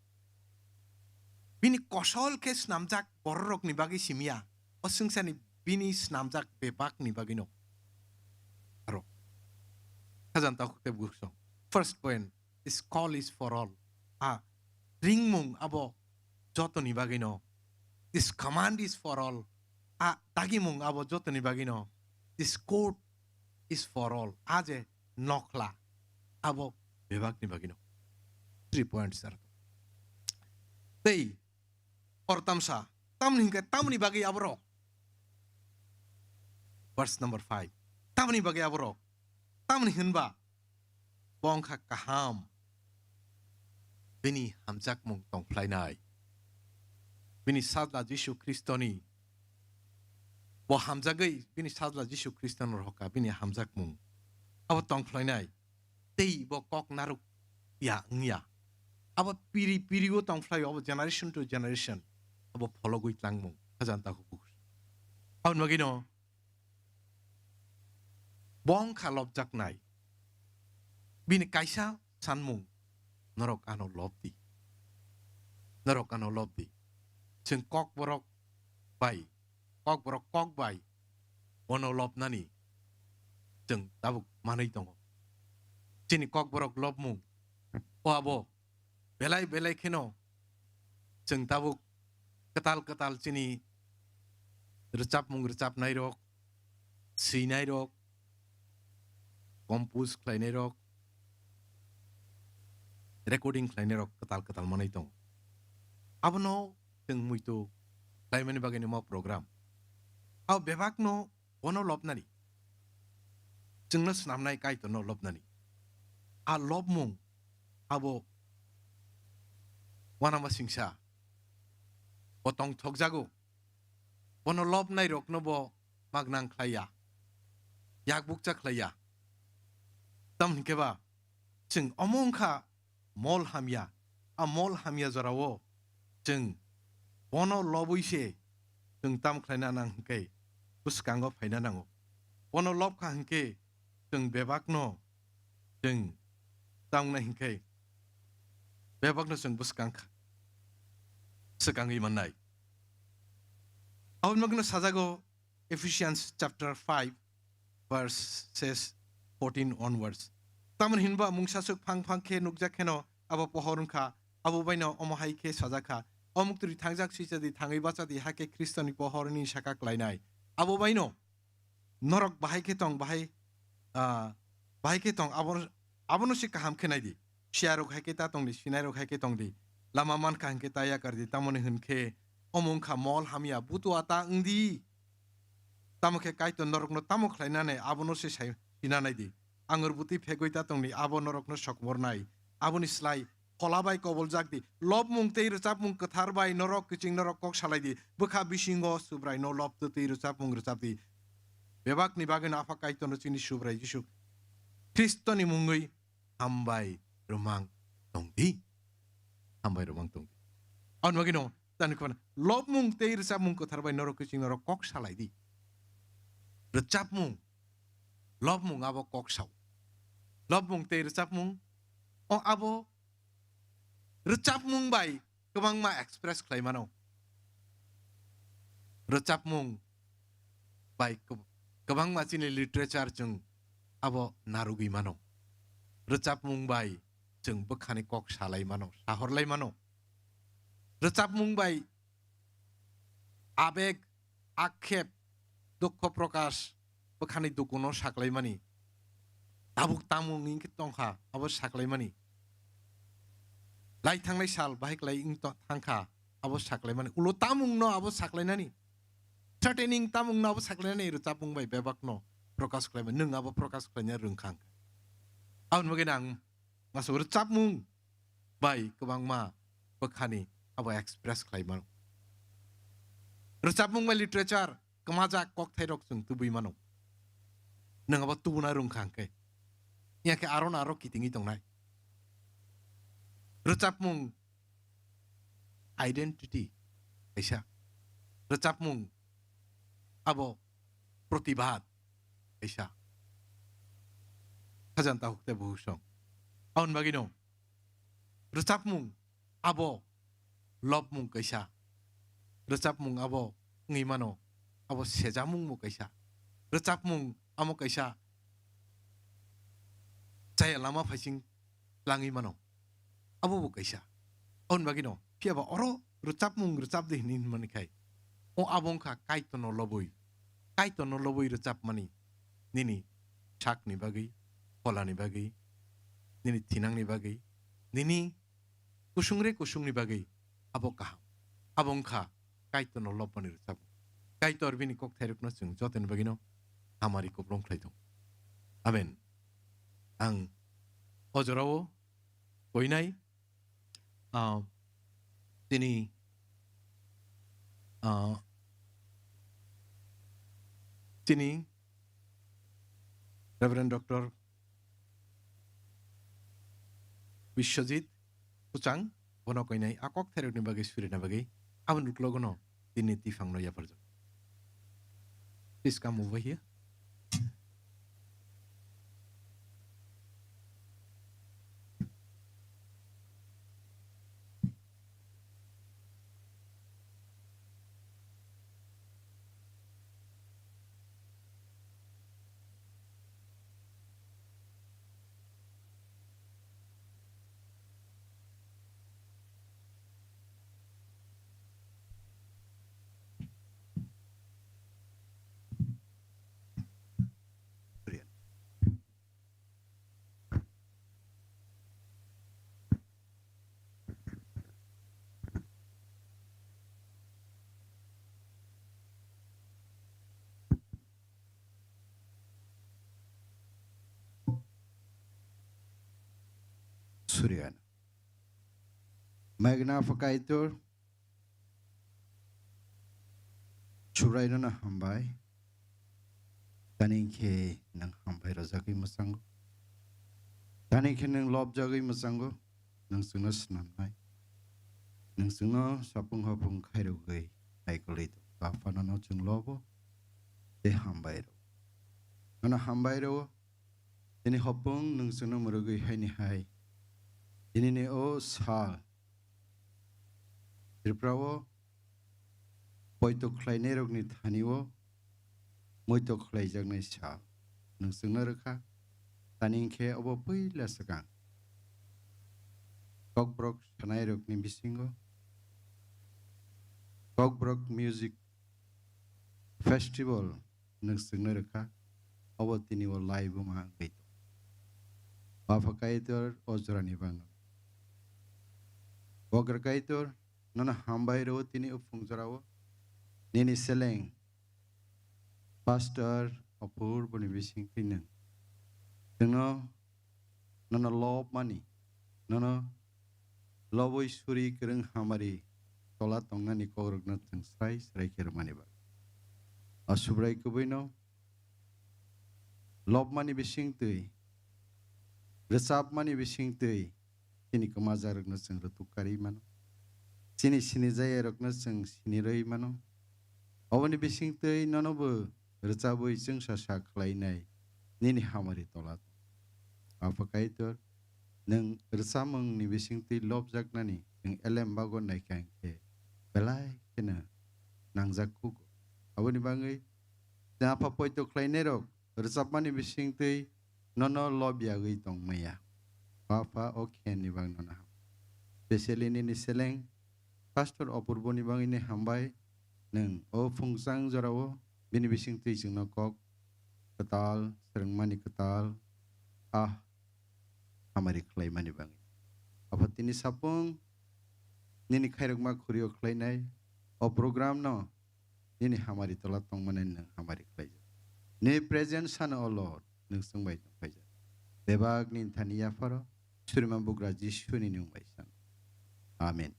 bini kosol khe snamjak bororok ni bagwi simi ya. O swngcharni bini snamjak bebak ni bagwi no. Aro. Khajanta khukte buksong. First point, this call is for all. A ringmung abo jotoni bagwi no. This command is for all. A dagimung abo jotoni bagwi no. This court is for all. A je nokhla abo bebak ni bagwi no. Three points are. Tei ortamsa, tamni hinkhe tamni bagwi aborok. Verse number five. Tamni bagwi aborok. Tamni hinba bo wngkha kaham. Bini hamjakmung tongphlainai. Bini sajla Jisu Khristoni, bo hamjagwi bini sajla Jisu Khristoni rohorkha bini hamjakmung. Abo tongphlainai. Tei bo kok naruk ya wngya. Abo piri piri o tongphlai, abo generation to generation abo phologwi tlangmung. Khajanta khuk bukur. Aboni bagwi no bo wngkha lobjaknai. Bini kaisa sanmung, norok ano lobdi. Norok ano lobdi. Chwng kokborok bai, kokborok kok bai bono lobnani chwng tabuk manwi tongo. Chini kokborok lobmung o abo belai belai kheno chwng tabuk kwtal kwtal chini rwchapmung rwchapnairok, swinairok, compose khlainairok, recording khlainairok kwtal kwtal manwi tongo. Abono chwng muitu khlaimani bagwi nima program. Abo bebakno bono lobnani. Chwngno snamnai Kaitorno lobnani. A lobmung abo uanama singsa. Bo tongthokjago. Bono lobnairokno bo magnang khlaiya. Yakbukcha khlaiya. Tamo hinkhe ba chwng omo wngkha mol hamya. A mol hamya jorao chwng bono lobwi se chwng tam khlaina nang hwnkhe bwskango phaina nango. Bono lobkha hwnkhe chwng bebakno chwng tam wngnai hwnkhe bebakno chwng bwskang kha, swkangwi mannai. Aboni bagwino sajago Ephesians chapter five verses fourteen onwards. Tamoni hinba mungsaswk phang phang khe nukjak kheno abo pohor wngkha, abo baino omo hai khe sajak kha, "O muktwi thangjak swichadi, thangwi bachadi, hakhe Khristoni pohorni saka klainai." Abo baino norok bahai khe tong, bahai, ah, bahai khe tong, abo, abono se kaham khe naidi. Siyarok hai khe ta tongdi, sinairok hai khe tongdi. Lama mankha hinkhe ta yakardi, tamoni hinkhe omo wngkha mol hamya, butua ta wngdi. Tamo khe Kaitor norokno tamo khlainani abono se sai sina naidi. Angur bwtwi phegwi ta tongdi, abo norokno sokmornai. Aboni slai phola bai koboljak di. Lobmung tei rwchapmung kwthar bai norok kiching norok kok salai di. Bwkha bisingo Subraino lob twi rwchapmung rwchap di. Bebakni bagwino Apha Kaitorno chini Subrai Jisu Khristoni mungwi hambai rwmang tongdi. Hambai rwmang tongdi. Aboni bagwino tani khobana lobmung tei rwchapmung kwthar bai norok kiching norok kok salai di. Rwchapmung, lobmung abo kok sao. Lobmung tei rwchapmung o abo rwchapmung bai kwbangma express khlai mano. Rwchapmung bai kwb-, kwbangma chini literature chwng abo narwgwi mano. Rwchapmung bai chwng bwkhani kok salai mano, sahorlai mano. Rwchapmung bai abeg, akhep, dukho prokash, bwkhani dukuno saklaimani. Tabuk tamo wngwi khe tongkha, abo saklaimani. Lai thangnai sal bahai klai wng to-, thangkha, abo saklaimani. Ulo tamungno abo saklainani. Threatening tamungno abo saklainani rwchapmung bai bebakno prokash khlaimani. Nwng abo prokash khlaina rwngkha hwnkhe. Aboni bagwi ang masuk rwchapmung bai kwbangma bwkhani abo express khlai mano. Rwchapmung bai literature kwmajak kokthairok chwng tubui mano. Nwng abo tubuna rwngkha hwnkhe. Iya khe aro no aro kitingwi tongnai. Rwchapmung identity kaisa. Rwchapmung abo protibad kaisa. Khajanta hukte buhusong. Aboni bagwino rwchapmung abo lobmung kaisa. Rwchapmung abo wngwi mano, abo sejamungbo kaisa. Rwchapmung amo kaisa chaya lama phaising langwi mano. Abo bo kaisa. Aboni bagwino, phiya ba oro rwchapmung rwchap di hinwi hinmani khai. O abo wngkha Kaitorno lobwi. Kaitorno lobwi rwchapmani. Nini sakni bagwi, pholani bagwi, nini thinangni bagwi, nini kusungre kusungni bagwi abo kaham. Abo wngkha Kaitorno lobmani rwchapmung. Kaitor bini kokthairokno chwng jotoni bagwino hamari kupulung khlai tongo. Amen. Ang o jorao koinai, ah, tini, ah, tini Reverend Doctor Biswajit Kuchang, bono koinai a kokthairokni bagwi surina bagwi aboni uklogono tini tiphangno yapharjak. Please come over here. Suriyana. Maigna Pakaitor, Subraino no hambai. Tani khe nwng hambai rojagwi mwchango. Tani khe nwng lobjagwi mwchango. Nwng chwngno snamnai. Nwng chwngno sapung hapung khairogwi naikolwi tongo. Bapha nono chwng lobo tei hambai rwo. Nono hambai rwo. Tini hopung nwng chwngno mwrwgwi haini hai. Tinini o sal Tripura o poito khlainairokni thani o muito khlaijaknai sal nwng chwngno rwkha. Tani hwnkhe obo puila swkang Kokborok sanairokni bisingo Kokborok Music Festival nwng chwngno rwkha, obo tini o laibuma wngwi tongo. Bapha Kaitor o jorani bagwi. Bogra Kaitor, nono hambai rwo tini o phung jorao. Nini seleng Pastor Apurbo ni bisingtwi nwng. Chwngno nono lobmani, nono lobwi suri kwrwng hamari tola tongnani kokrokno chwng srai srai khe rwmani bagwi. O Subrai kubuino lobmani bisingtwi, rwchapmani bisingtwi chini kwmajarokno chwng rwtuk karwi mano. Chini sinijaiyarokno chwng sinirwi mano. Oboni bisingtwi nono bo rwchabwi chwngsa sa khlainai nini hamari tola tong. Apha Kaitor, nwng rwchapmungni bisingtwi lobjaknani nwng elem bago naikha hwnkhe belai kheno nangjak kugo. Aboni bagwi chwng apha poito khlainairok rwchapmani bisingtwi nono lob yagwi tong maya. Bapha o khenni bagwi nono ham. Specially nini seleng Pastor Apurbo ni bagwi ni hambai, nwng o phungchang jorao bini bisingtwi chwngno kok kwtal, swrwngmani kwtal, ah, hamari khlaimani bagwi. Apha tini sapung nini khairokma khuri-o khlainai o program no nini hamari tola tongmani nwng hamari khlaijak. Nini presence ano, O Lord, nwng chwng bai tongphaijak. Bebak nini thani yapharo, Surima bugra Jisuni nwng bai san. Amen.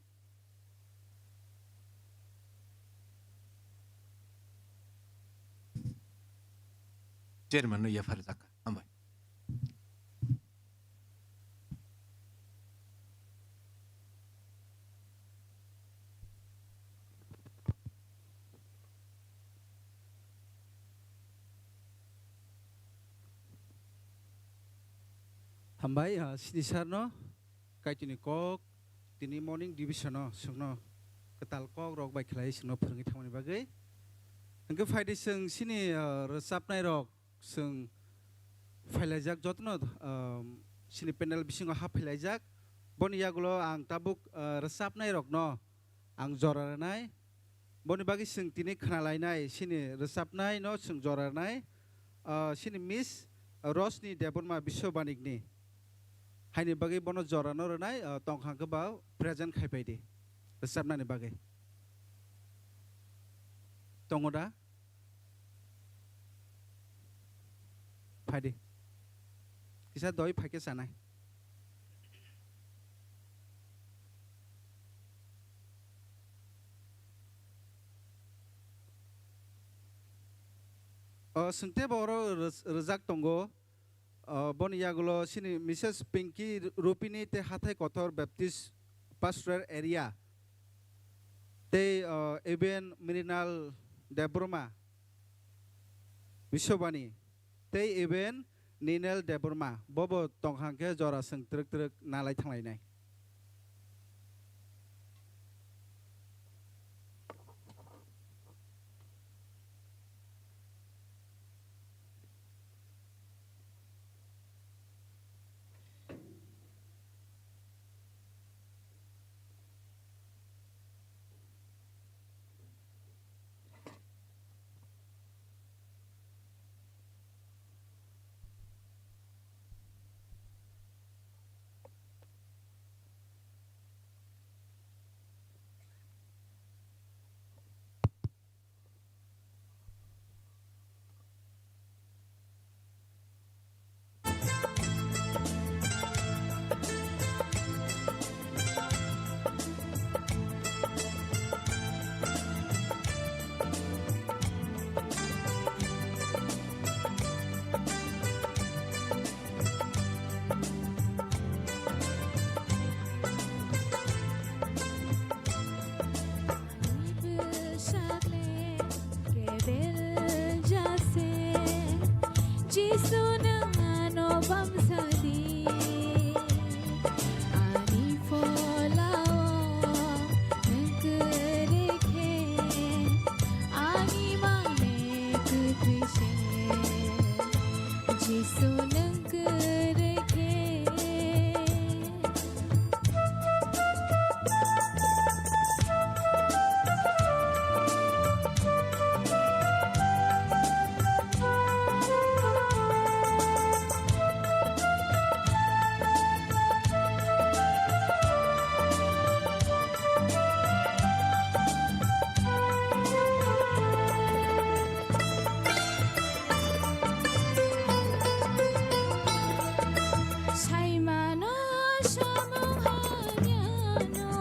Chairman no yaphar jakha. Hambai. Hambai, ah, sini sir no, Kaitorni kok, tini morning division no, chwngno kwtal kok rok bai khlai chwngno phwrwngwi thangmani bagwi. Hwnkhe phaidi chwng sini, ah, rwchapnai rok, chwng phailaijak jotono, um, chini panel bisingo hap phailaijak. Boni yagulo ang tabuk, uh, rwchapnai rokno ang jora rwnai. Boni bagwi chwng tini khna lainai, chini rwchapnai no chwng jora rwnai. Uh, chini Miss Roshni Debbarma Biswabanikni haini bagwi bono jora no rwnai, uh, tongkha hwnkhe ba present khai pai di rwchapnani bagwi. Tongo da? Phaidi. Kisa doi phaikhe chanai. O, chwng teibo oro rwj-, rwjak tongo. O, boni yagulo chini Missus Pinky Rupini tei Hathai Kothor Baptist Pastoral Area tei, o, Eben Mrinal Debbarma Biswabani tei Eben Ninel Debbarma bobo tongkha hwnkhe jora chwng twrwk twrwk nalai thanglainai. Jisu, nwng ano bamsadi, ani pholao nwng kwrwi khe, ani mane kwthwi se. Jisu, nwng kwrwi khe. Saimano samung hamyano,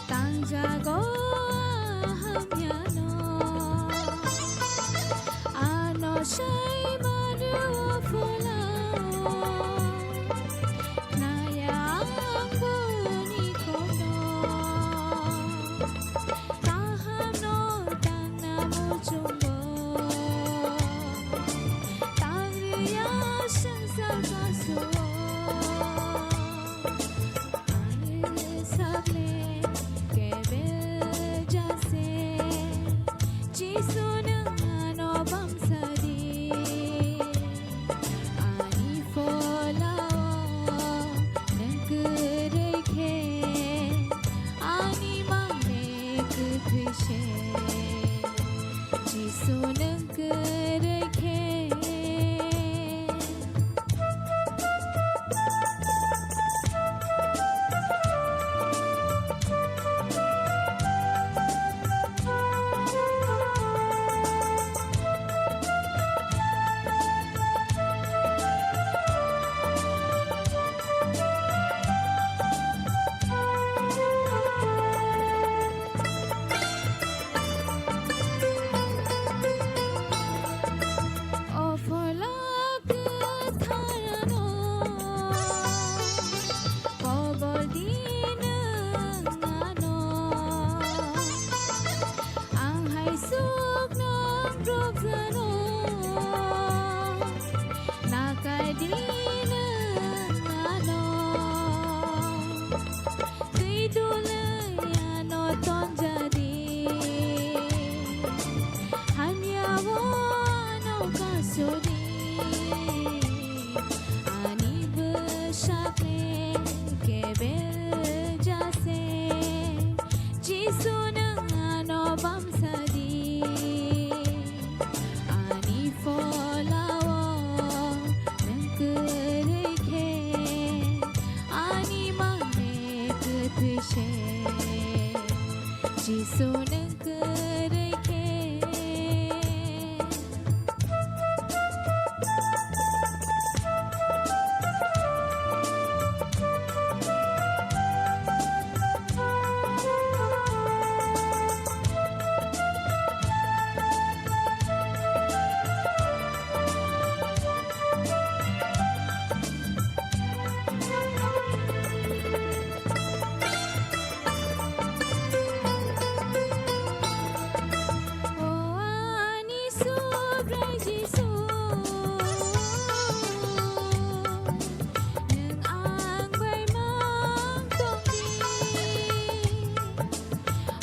tangjago hamyano, ano saimano pholao, naya ang boni kono. Kahamno tangna muchungo, tangriya swngchar kaso. Bebel jase, Jisu nwng ano bamsadi. Ani pholao nwng kwrwi khe, ani mane kwthwi se. Jisu nwng kwrwi khe. O ani Subrai Jisu, nwng ang bai mang tong di.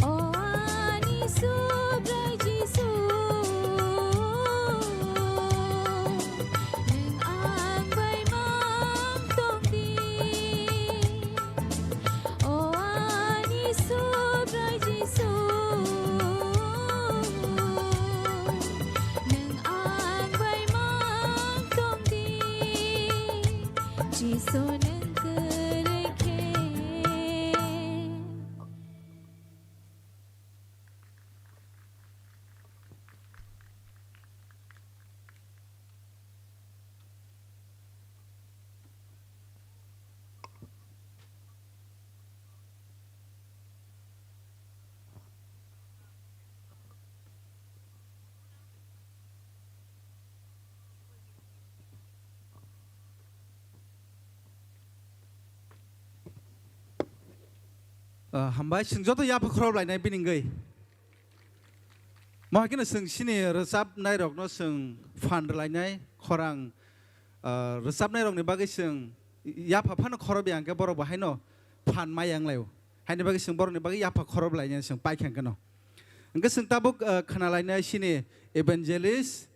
O ani Subrai Jisu, nwng ang bai mang tong di. O ani Subrai Jisu, nwng ang bai mang tong di. Jisu nwng kwrwi khe. Ah, hambai, chwng joto yapha khorop lainai bini wngwi. Mohai kheno chwng chini rwchapnairokno chwng phan rwlainai, khorang, ah, rwchapnairokni bagwi chwng yapha phano khorop ya hwnkhe borok bo haino phan maya wnglaio. Haini bagwi chwng borokni bagwi yapha khorop lainai chwng paikha hwnkhe no. Hwnkhe chwng tabuk, ah, khna lainai chini evangelist,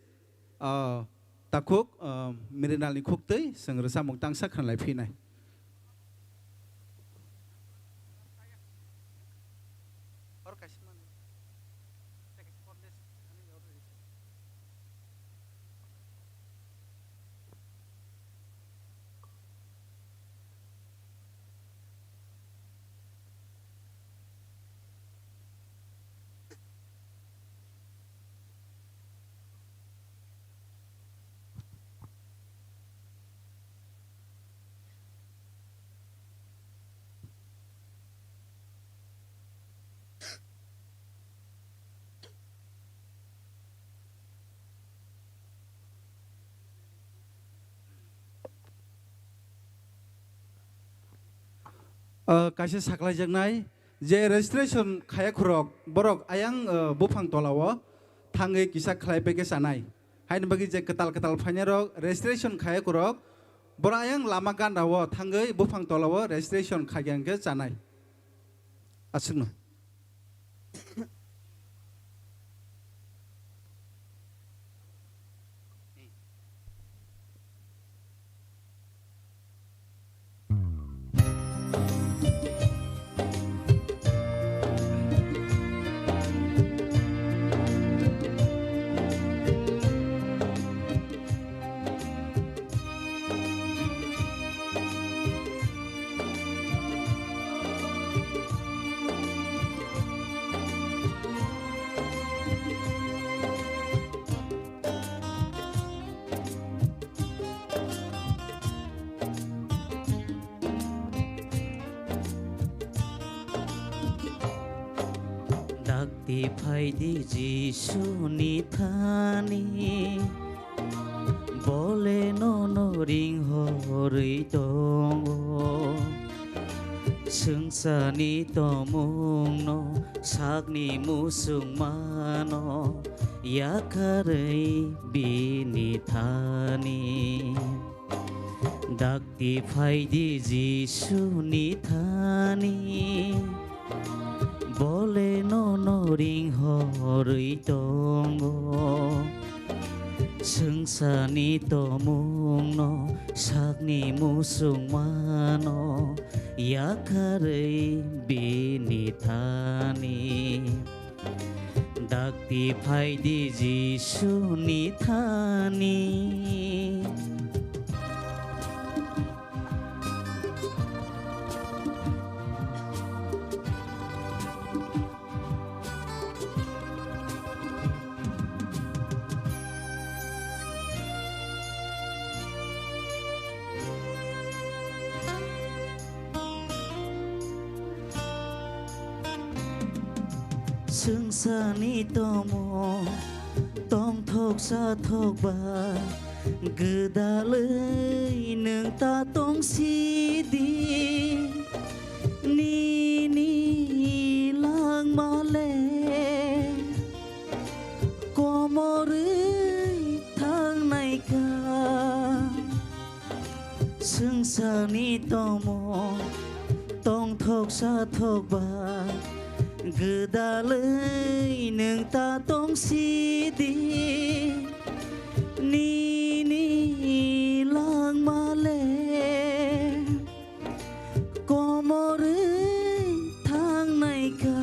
ah, takhuk, ah, Mirinalni khuktwi chwng rwchapmung tangsa khna lai phinai. Ah, kaisa saklaijaknai je registration khaya khorok borok ayang, ah, buphang tolao thangwi kisa khlai package anai. Haini bagwi je kwtal kwtal phainairok registration khaya khorok borok ayang lama gandao thangwi buphang tolao registration khaikha hwnkhe chanai. Aswkno. Dakti phaidi Jisuni thani, bole nono ringhorwi tongo. Swngcharni tomungno, sakni musungmano, yakarwi bini thani. Dakti phaidi Jisuni thani, bole nono ringhorwi tongo. Swngcharni tomungno, sakni musungmano, Yakarwi bini thani, dakti phaidi Jisuni thani. Swngcharni tomung tongthok sathok ba, gwdalwi nwng ta tong sidi. Nini langma le komorwi thangnai kha. Swngcharni tomung tongthok sathok ba, gwdalwi nwng ta tong sidi. Nini langma le komorwi thangnai kha.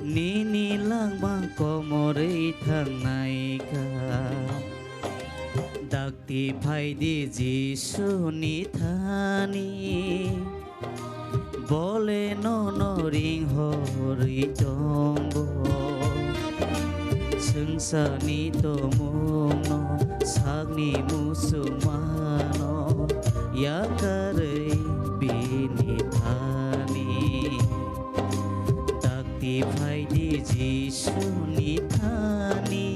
Nini langma komorwi thangnai kha. Dakti phaidi Jisuni thani, bole nono ringhorwi tongo. Swngcharni tomungno, sakni muchungmano yakarwi bini thani. Dakti phaidi Jisuni thani.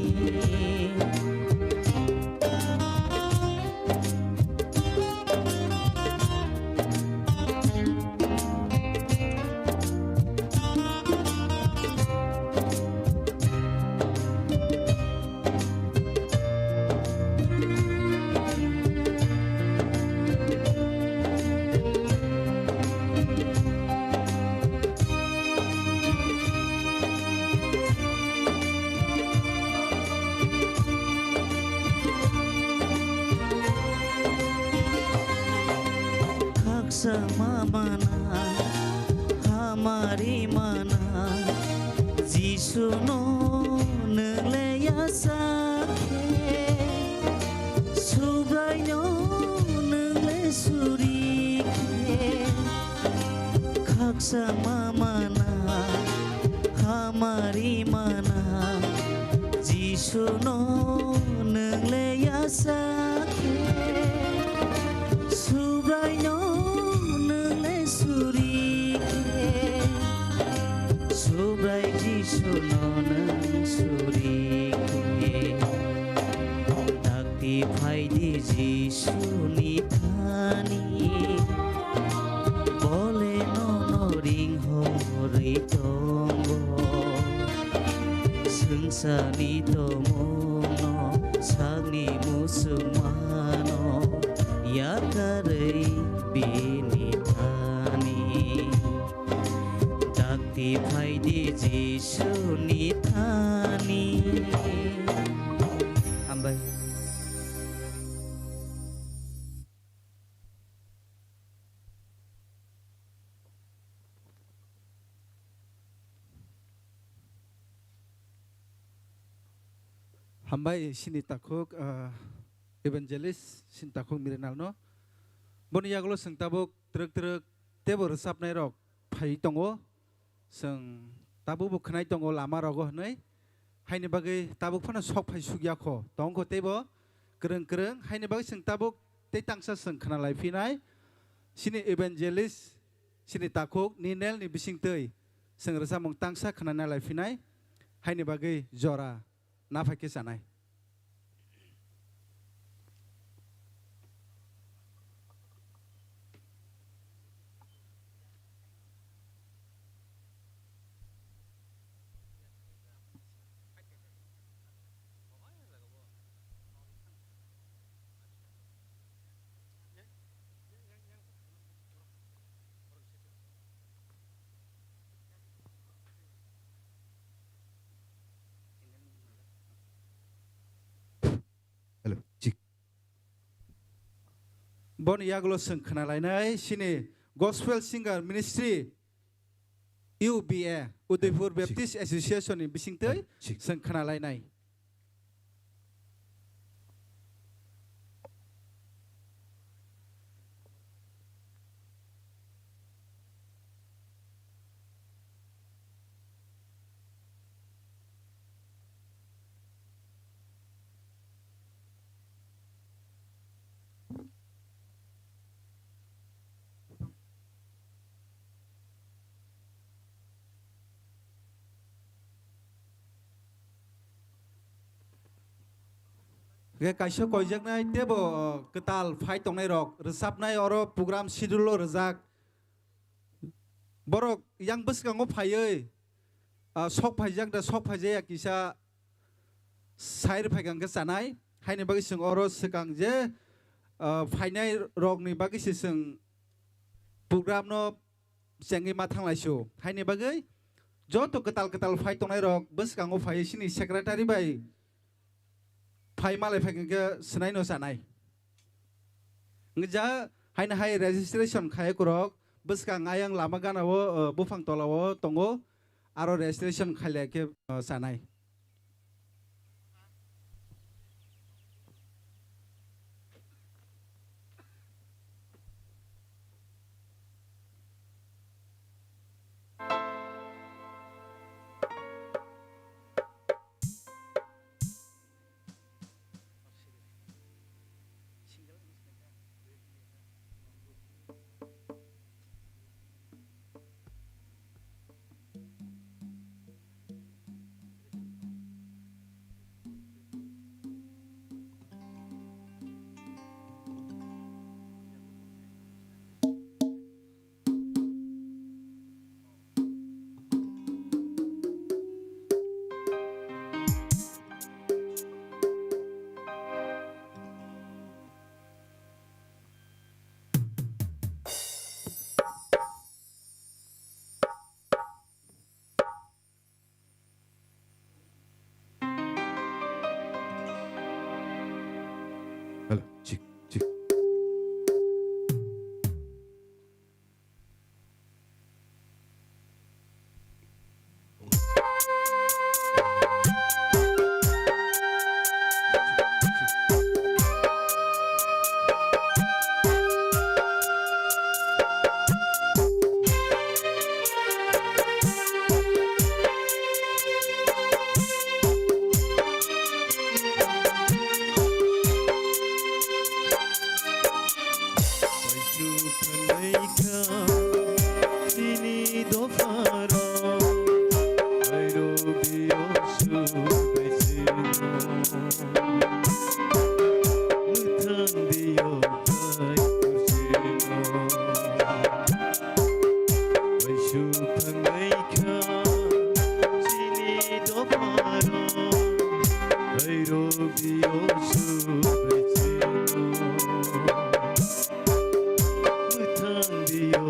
Khaksa ma mana, hamari mana, Jisu no nwng le ya sa khe, Subrai no nwng le suri khe. Khaksa ma mana, hamari mana, Jisu no nwng le ya sa khe, Subrai no nwng le suri khe, Subrai Jisu no nwng suri khe. Dakti phaidi Jisuni thani, bole nono ringhorwi tongo. Swngcharni tomungno, sakni muchungmano yakarwi bini thani. Dakti phaidi Jisuni thani. Hambai. Hambai sini takhuk, ah, evangelist sini takhuk Mirinal no. Boni yagulo chwng tabuk twrwk twrwk teibo rwchapnai rok phai tongo. Chwng tabukbo khwnai tongo lama rogo hwnwi. Haini bagwi tabuk phano sok phai sukya kho. Tong kho teibo kwrwng kwrwng. Haini bagwi chwng tabuk tei tangsa chwng khna lai phinai. Sini evangelist, sini takhuk Ninel ni bisingtwi chwng rwchapmung tangsa khna lai phinai. Haini bagwi jora. Na phai khe chanai. Boni yagulo chwng khna lainai chini Gospel Singer Ministry, U B A, Udaipur Baptist Association ni bisingtwi chwng khna lainai. Hwnkhe kaisa koijaknai teibo, uh, kwtal phai tongnai rok rwchapnai oro program schedule o rwjak. Borok yang bwskango phaiwi, ah, sok phaijak da sok phaijaya kisa sai rwphai kha hwnkhe chanai. Haini bagwi chwng oro swkang je, ah, phainai rokni bagwi se chwng program no chengwi ma thanglai su. Haini bagwi joto kwtal kwtal phai tongnai rok bwskango phaiwi chini secretary bai phai malai phai khe swnai no chanai. Wngkha haino hai registration khai kwrwk bwskang ayang lama gana o, uh, buphang tola o tongo, aro registration khailai khe, uh, chanai. Hello, check, check. Paisuk thangnaikha chini dopharok, airo biyo subaisino. Mwthang biyo khai kursino. Paisuk thangnaikha chini dopharok, airo biyo subaisino. Mwthang biyo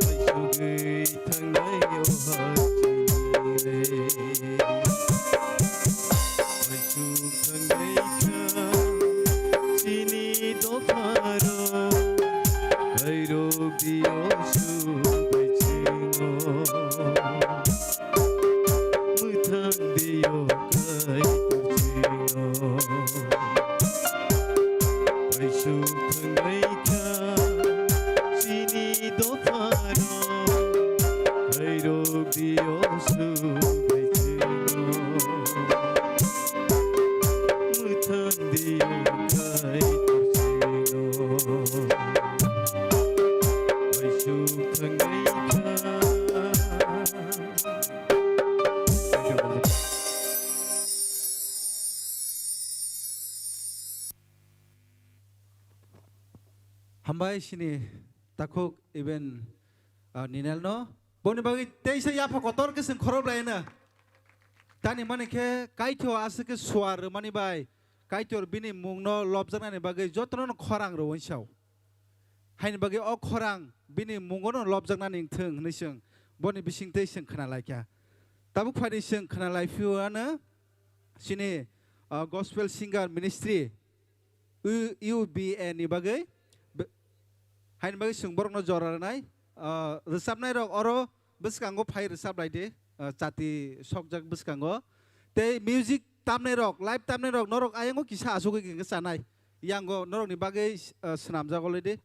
Paisugwi thangnai o ha chini le. Paisuk thangnai kha chini dopharo, khairok biyo sugwi chingo. Mwthang biyo kaitor chino. Paisuk thangbai kha chini dophano. Khairok biyo sugwi chino. Mwthang biyo kaitor chino. Paisuk thangbai kha. Hambai sini takhuk even, ah, Ninel no. Boni bagwi teisa yapha kotor khe chwng khorop lai na. Tani mani khe Kaitor aswk khe suar rwmani bai Kaitor bini mungno lobjaknani bagwi jotono khorang rw uansao. Haini bagwi o khorang bini mungono lobjaknani wngthung hwnwi chwng boni bisingtwi chwng khna lai kha. Tabuk phaidi chwng khna lai phiyano chini, ah, Gospel Singer Ministry, U-, U B A ni bagwi be-, haini bagwi chwng borokno jora rwnai, ah, rwchapnai rok oro bwskango phai rwchap lai di, ah, chati sokjak bwskango. Tei music tamnai rok, live tamnai rok norok ayang o kisa asugwi hwnkhe chanai. Yango norokni bagwi, ah, swnamjak olo di.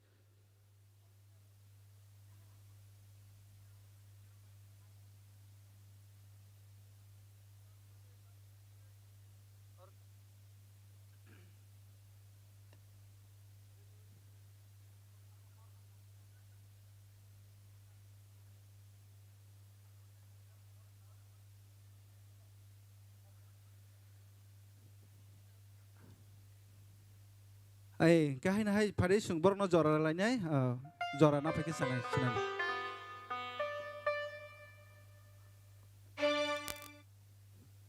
Ai, kahai na hai phari sung borok no jora lainai, ah, jora na phai khe sanai, sinai.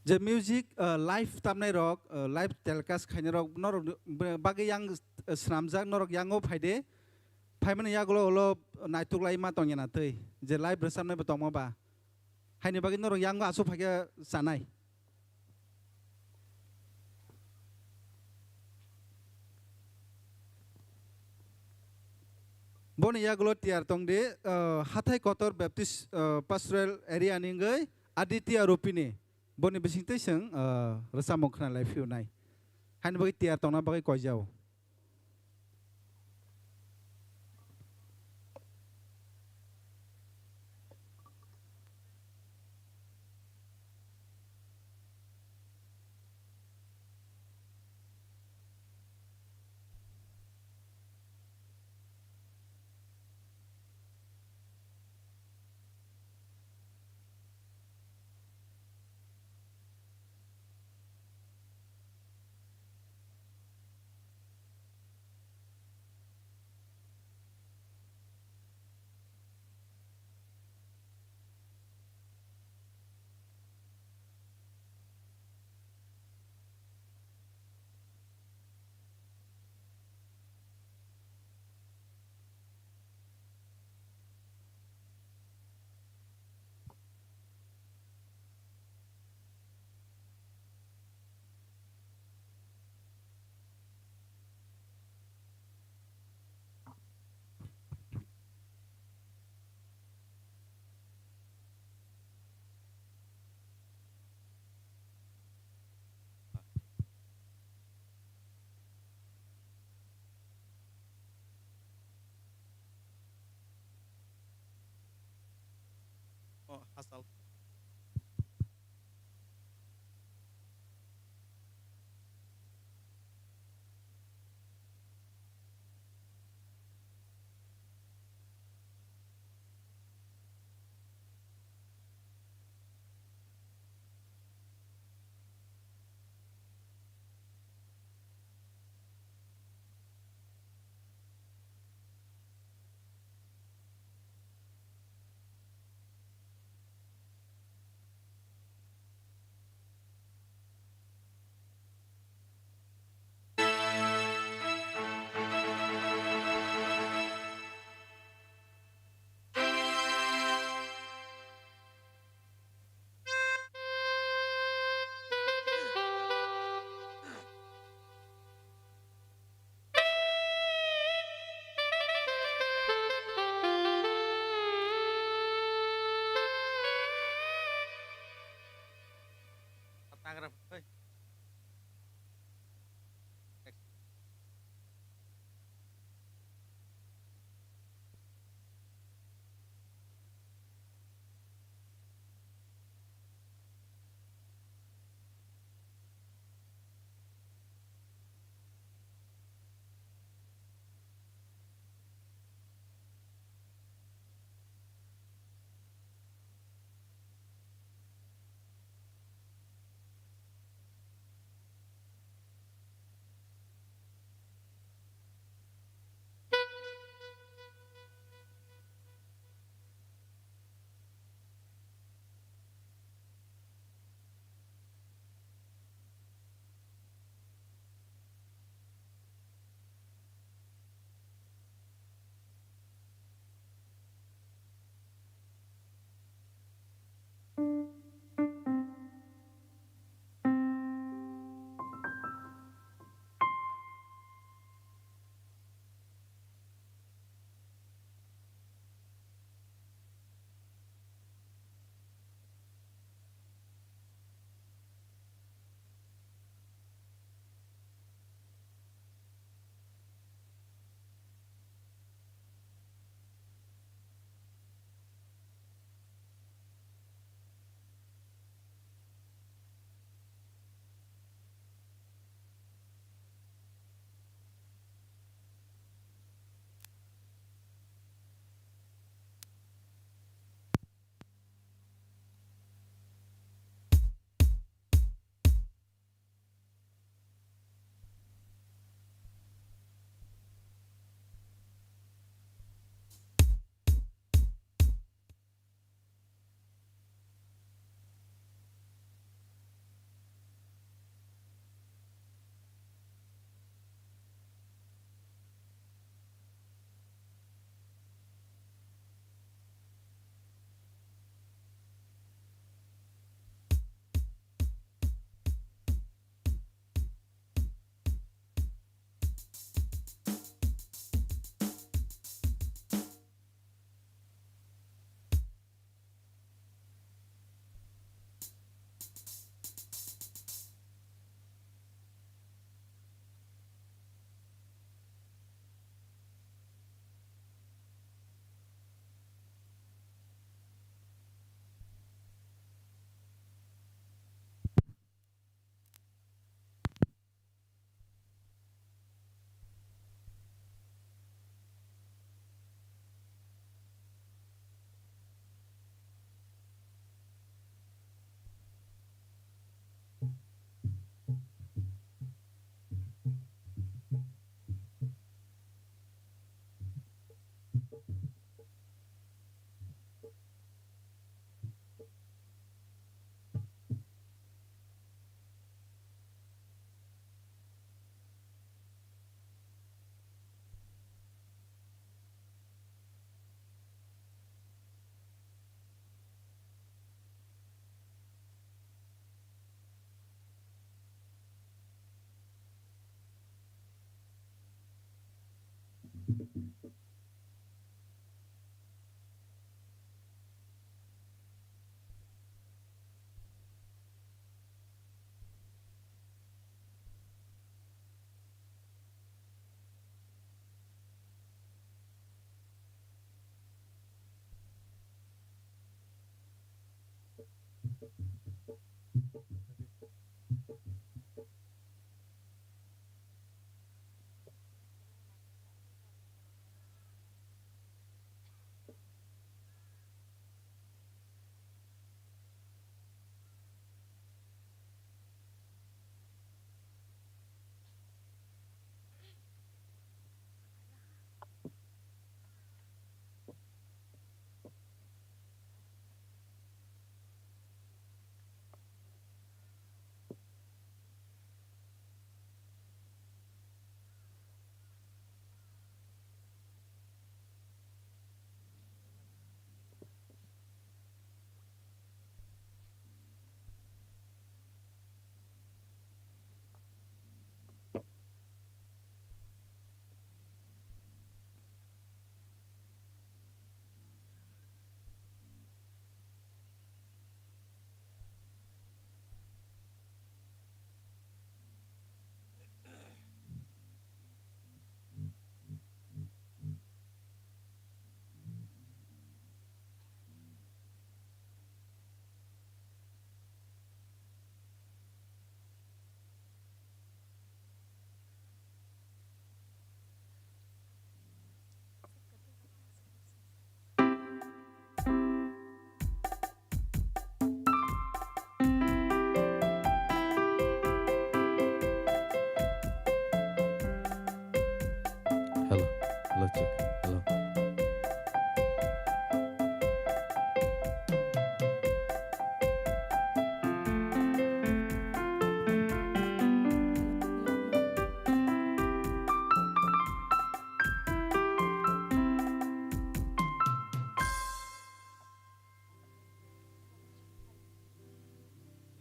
Je music, ah, live tamnai rok, ah, live telecast khainai rok, norok ni, bagwi yang, ah, swnamjak, norok yango phaide. Phaimani yagulo ulo naituklai ma tongya na twi, je live rwchapnai bo tongma ba. Haini bagwi norok yango aswk phaikhe chanai. Boni yagulo tiyar tongdi, ah, Hathai Kotor Baptist, ah, Pastoral Area ni wngwi Aditya Rupini. Boni bisingtwi chwng, ah, rwchapmung khna lai phiyunai. Haini bagwi tiyar tongna bagwi koijao. Hello, hello, check. Hello.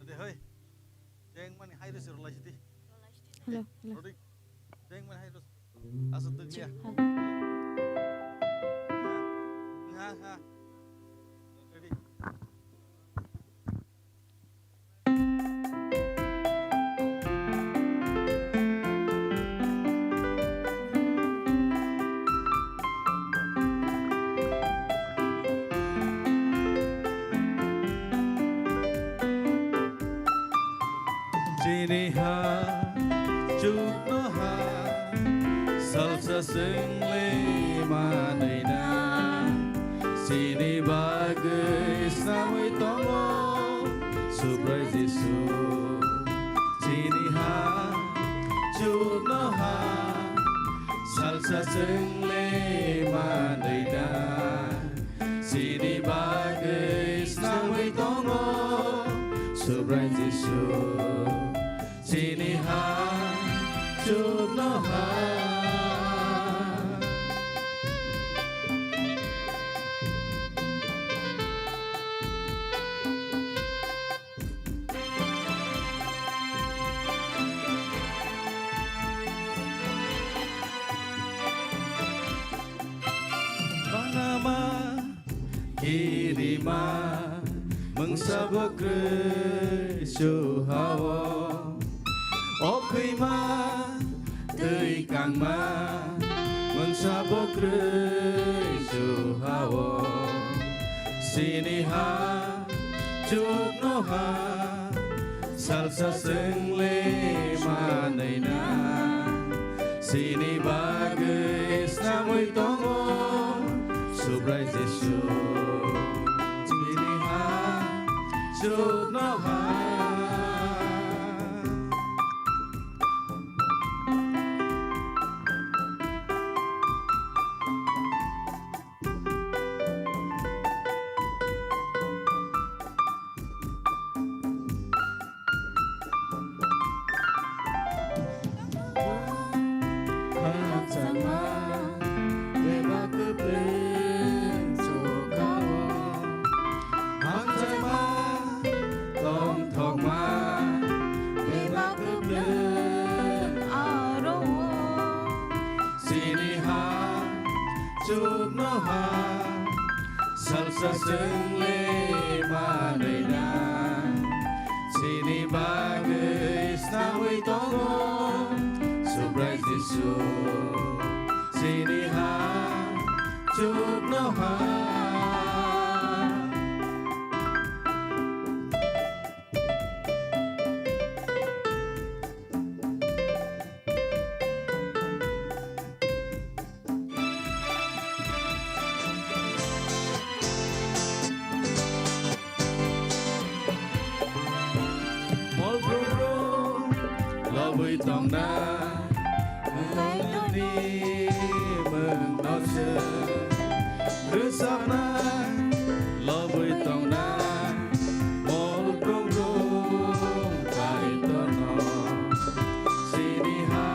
Ade hoi. Jeng mani hai resi rolai siti. Hello, hello. Rodi. Jeng mani hai resi. Asa tu dia. Hello. Ha, ha. Ready. Chini ha, chukno ha, salsa swngle manwi na. Chini bagwi snamwi tongo Subrai Jisu. Chini ha, chukno ha, salsa swngle manwi na. Chini bagwi snamwi tongo Subrai Jisu. Chini ha, chukno ha. Bangama kirima mungsa bo kwrwi chuhao. Okhwima twi kangma mungsa bo kwrwi chuhao. Chini ha chukno ha salsa swngle manwi na. Chini bagwi snamwi tongo Subrai Jisu. Chini ha chukno ha. Khakchangma bebak kwplwng chukao. Hamjakma tong Salsa chwng le manwi na, chini bagwi snamwi tongo Subrai Jisu, chini ha chuknoha. Mol brum brum lobwi tongna, Kaitorni mungno se rwchapna lobwi tongna, mol brum brum Kaitorno sini ha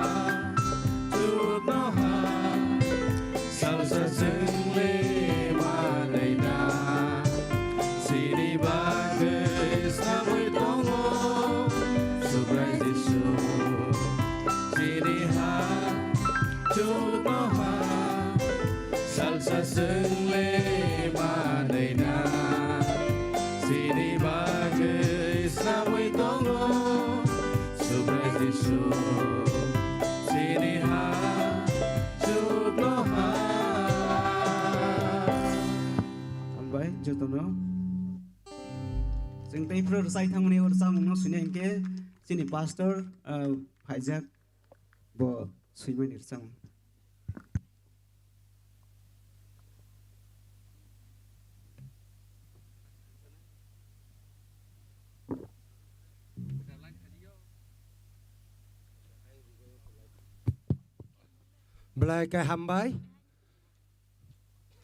chuknoha. Salsa chwng le manwi na, chini bagwi snamwi tongo Subrai Jisu, chini ha chuknoha. Salsa chwng le manwi na, chini bagwi snamwi tongo Subrai Jisu, chini ha chuknoha. Hambai jotono. Chwng tei phuru rwchai thangmani o rwchapmungno swinya hinkhe chini pastor, ah, phaijak, bo swimani rwchapmung. Belai khe hambai.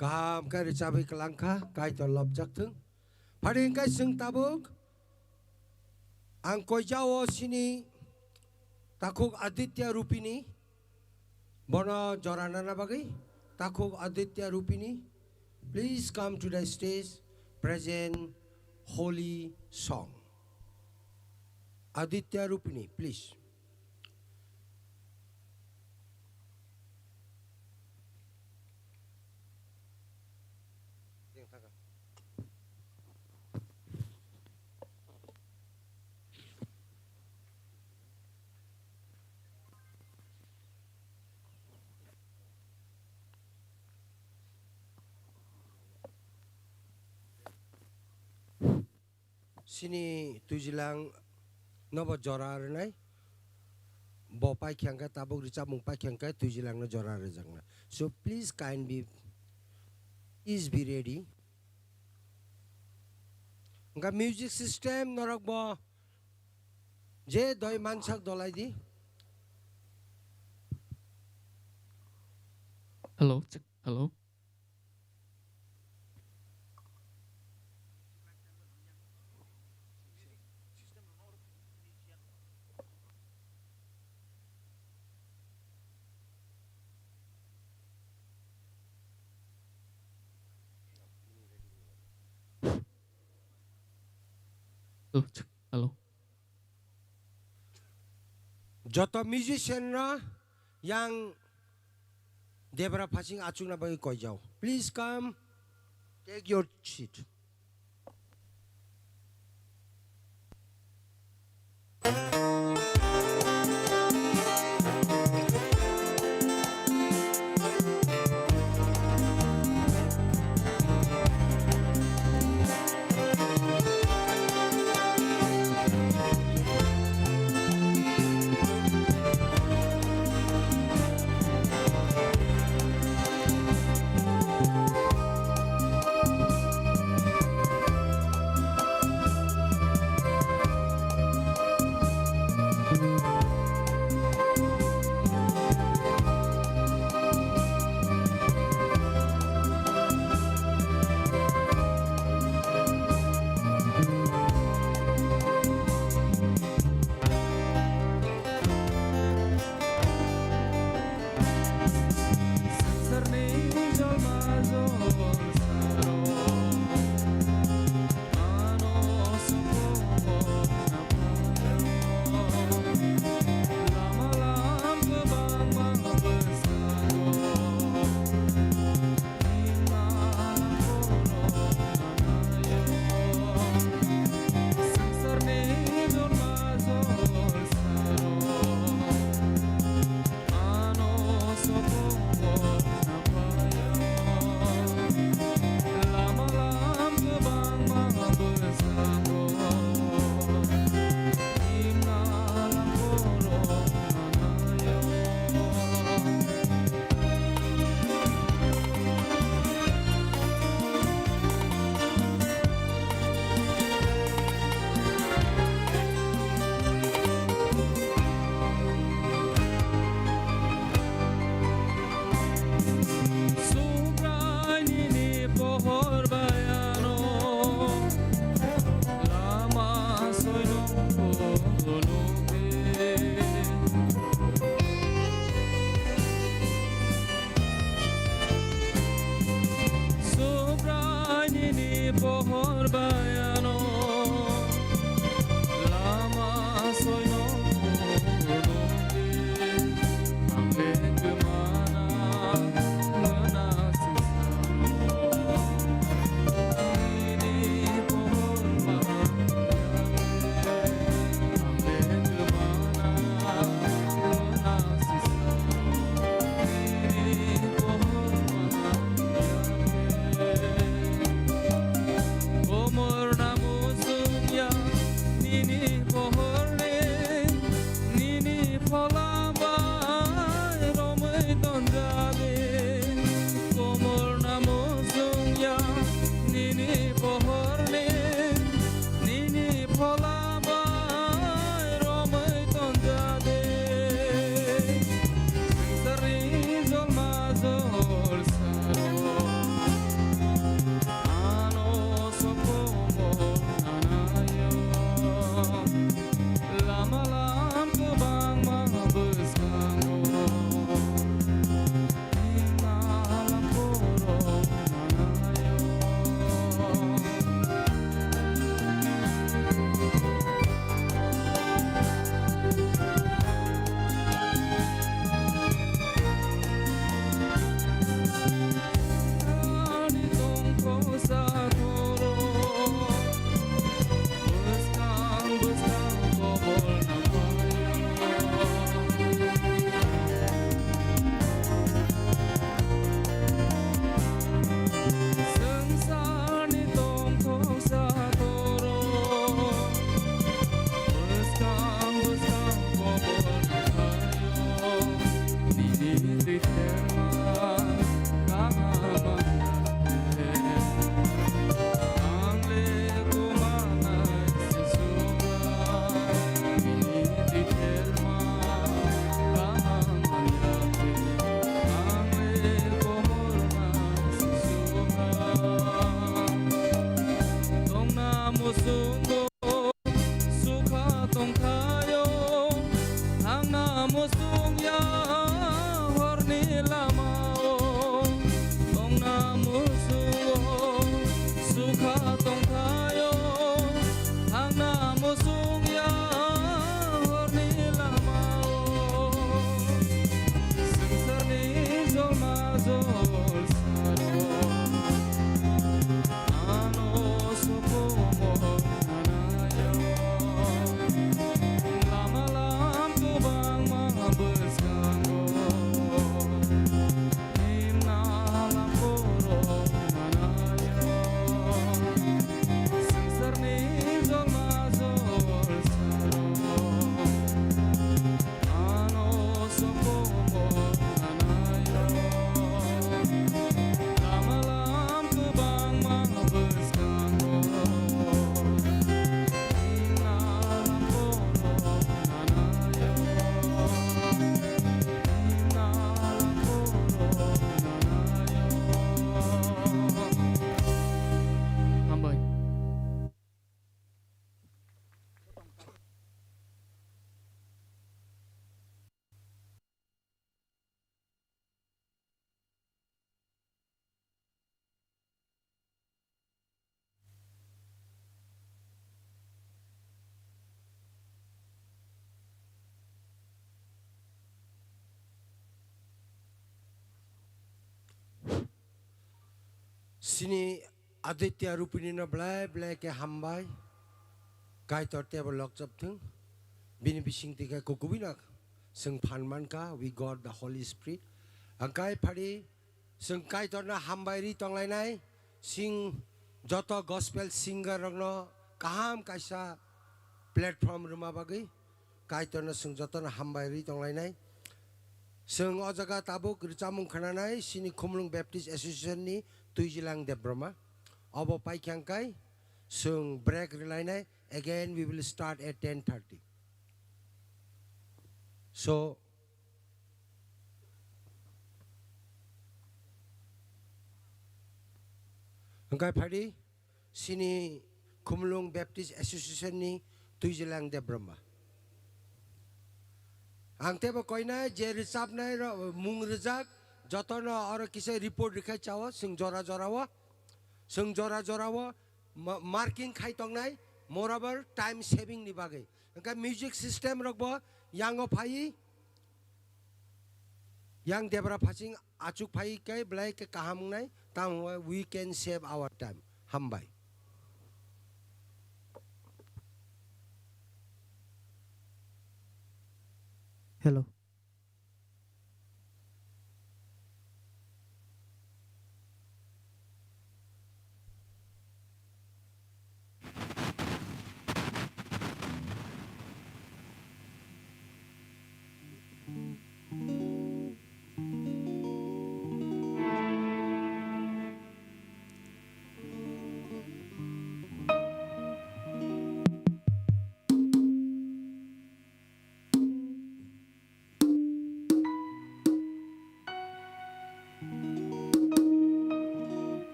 Kaham khe rwchabwi kwlang kha, Kaitor lobjak thung. Phari hwnkhe chwng tabuk ang koijao sini takhuk Aditya Rupini, bono jora nana bagwi takhuk Aditya Rupini, please come to the stage, present holy song. Aditya Rupini, please. Sini twijilang nobo jora rwnai. Bo paikha hwnkhe, tabuk rwchapmung paikha hwnkhe twijilang no jora rwjaknai. So please kind be, please be ready. Hwnkhe music system norok bo je doi mansak dolai di. Hello, check, hello. Hello, check, hello. Joto musician no yang debra phasing achukna bagwi koijao. Please come, take your seat. Nini pohorni, nini phola bai romwi tonjade. Swngcharni jolma jolsao ano sokomor nanaio. Lama lam kwbangma bwskango. Bwskang bwskang kobor nangkhaio. Swngcharni tongthoksa borok bwskang bwskang kobor nangkhaio. Nini twi therma kaham wngya khe. Ang le kumanai se sukha, nini twi therma kaham wngya khe. Ang le komornai se sukha. Tongna muchungo sukha tongthaio, thangna muchungya horni lamao. Tongna muchungo sukha tongthaio, thangna muchungya horni lamao. Swngcharni jolma jolsao ano sokomor nanaio. Lama lam kwbangma bwskango himna lam borok nanaio. Swngcharni jolma jolsao ano sokomor nanaio. Lama lam kwbangma bwskango himna lam borok nanaio. Himna lam borok nanaio. Hambai. Chini Aditya Rupini no belai belai khe hambai. Kaitor teibo lokchop thung. Bini bising twi khe kukubui no chwng phan mankha, we got the Holy Spirit. Ang kai phari chwng Kaitor no hambai ri tonglainai. Chwng joto gospel singer rokno kaham kaisa platform rwma bagwi Kaitorno chwng jotono hambai rwi tonglainai. Chwng o jaga tabuk rwchapmung khwnanai chini Khumulwng Baptist Association ni Twijilang Debbarma. Obo paikha hwnkhe chwng break rwlainai. Again, we will start at ten thirty. So, hwnkhe phadi, chini Khumulwng Baptist Association ni Twijilang Debbarma. Ang teibo koinai je rwchapnai rok, mung rwjak, jotono oro kisa report rwkhai chao, chwng jora jora o, chwng jora jora o ma-, marking khai tongnai, moreover time saving ni bagwi. Hwnkhe music system rok bo yango phaiwi, yang debra phasing achuk phai khe belai khe kaham wngnai, tamo we can save our time. Hambai. Hello.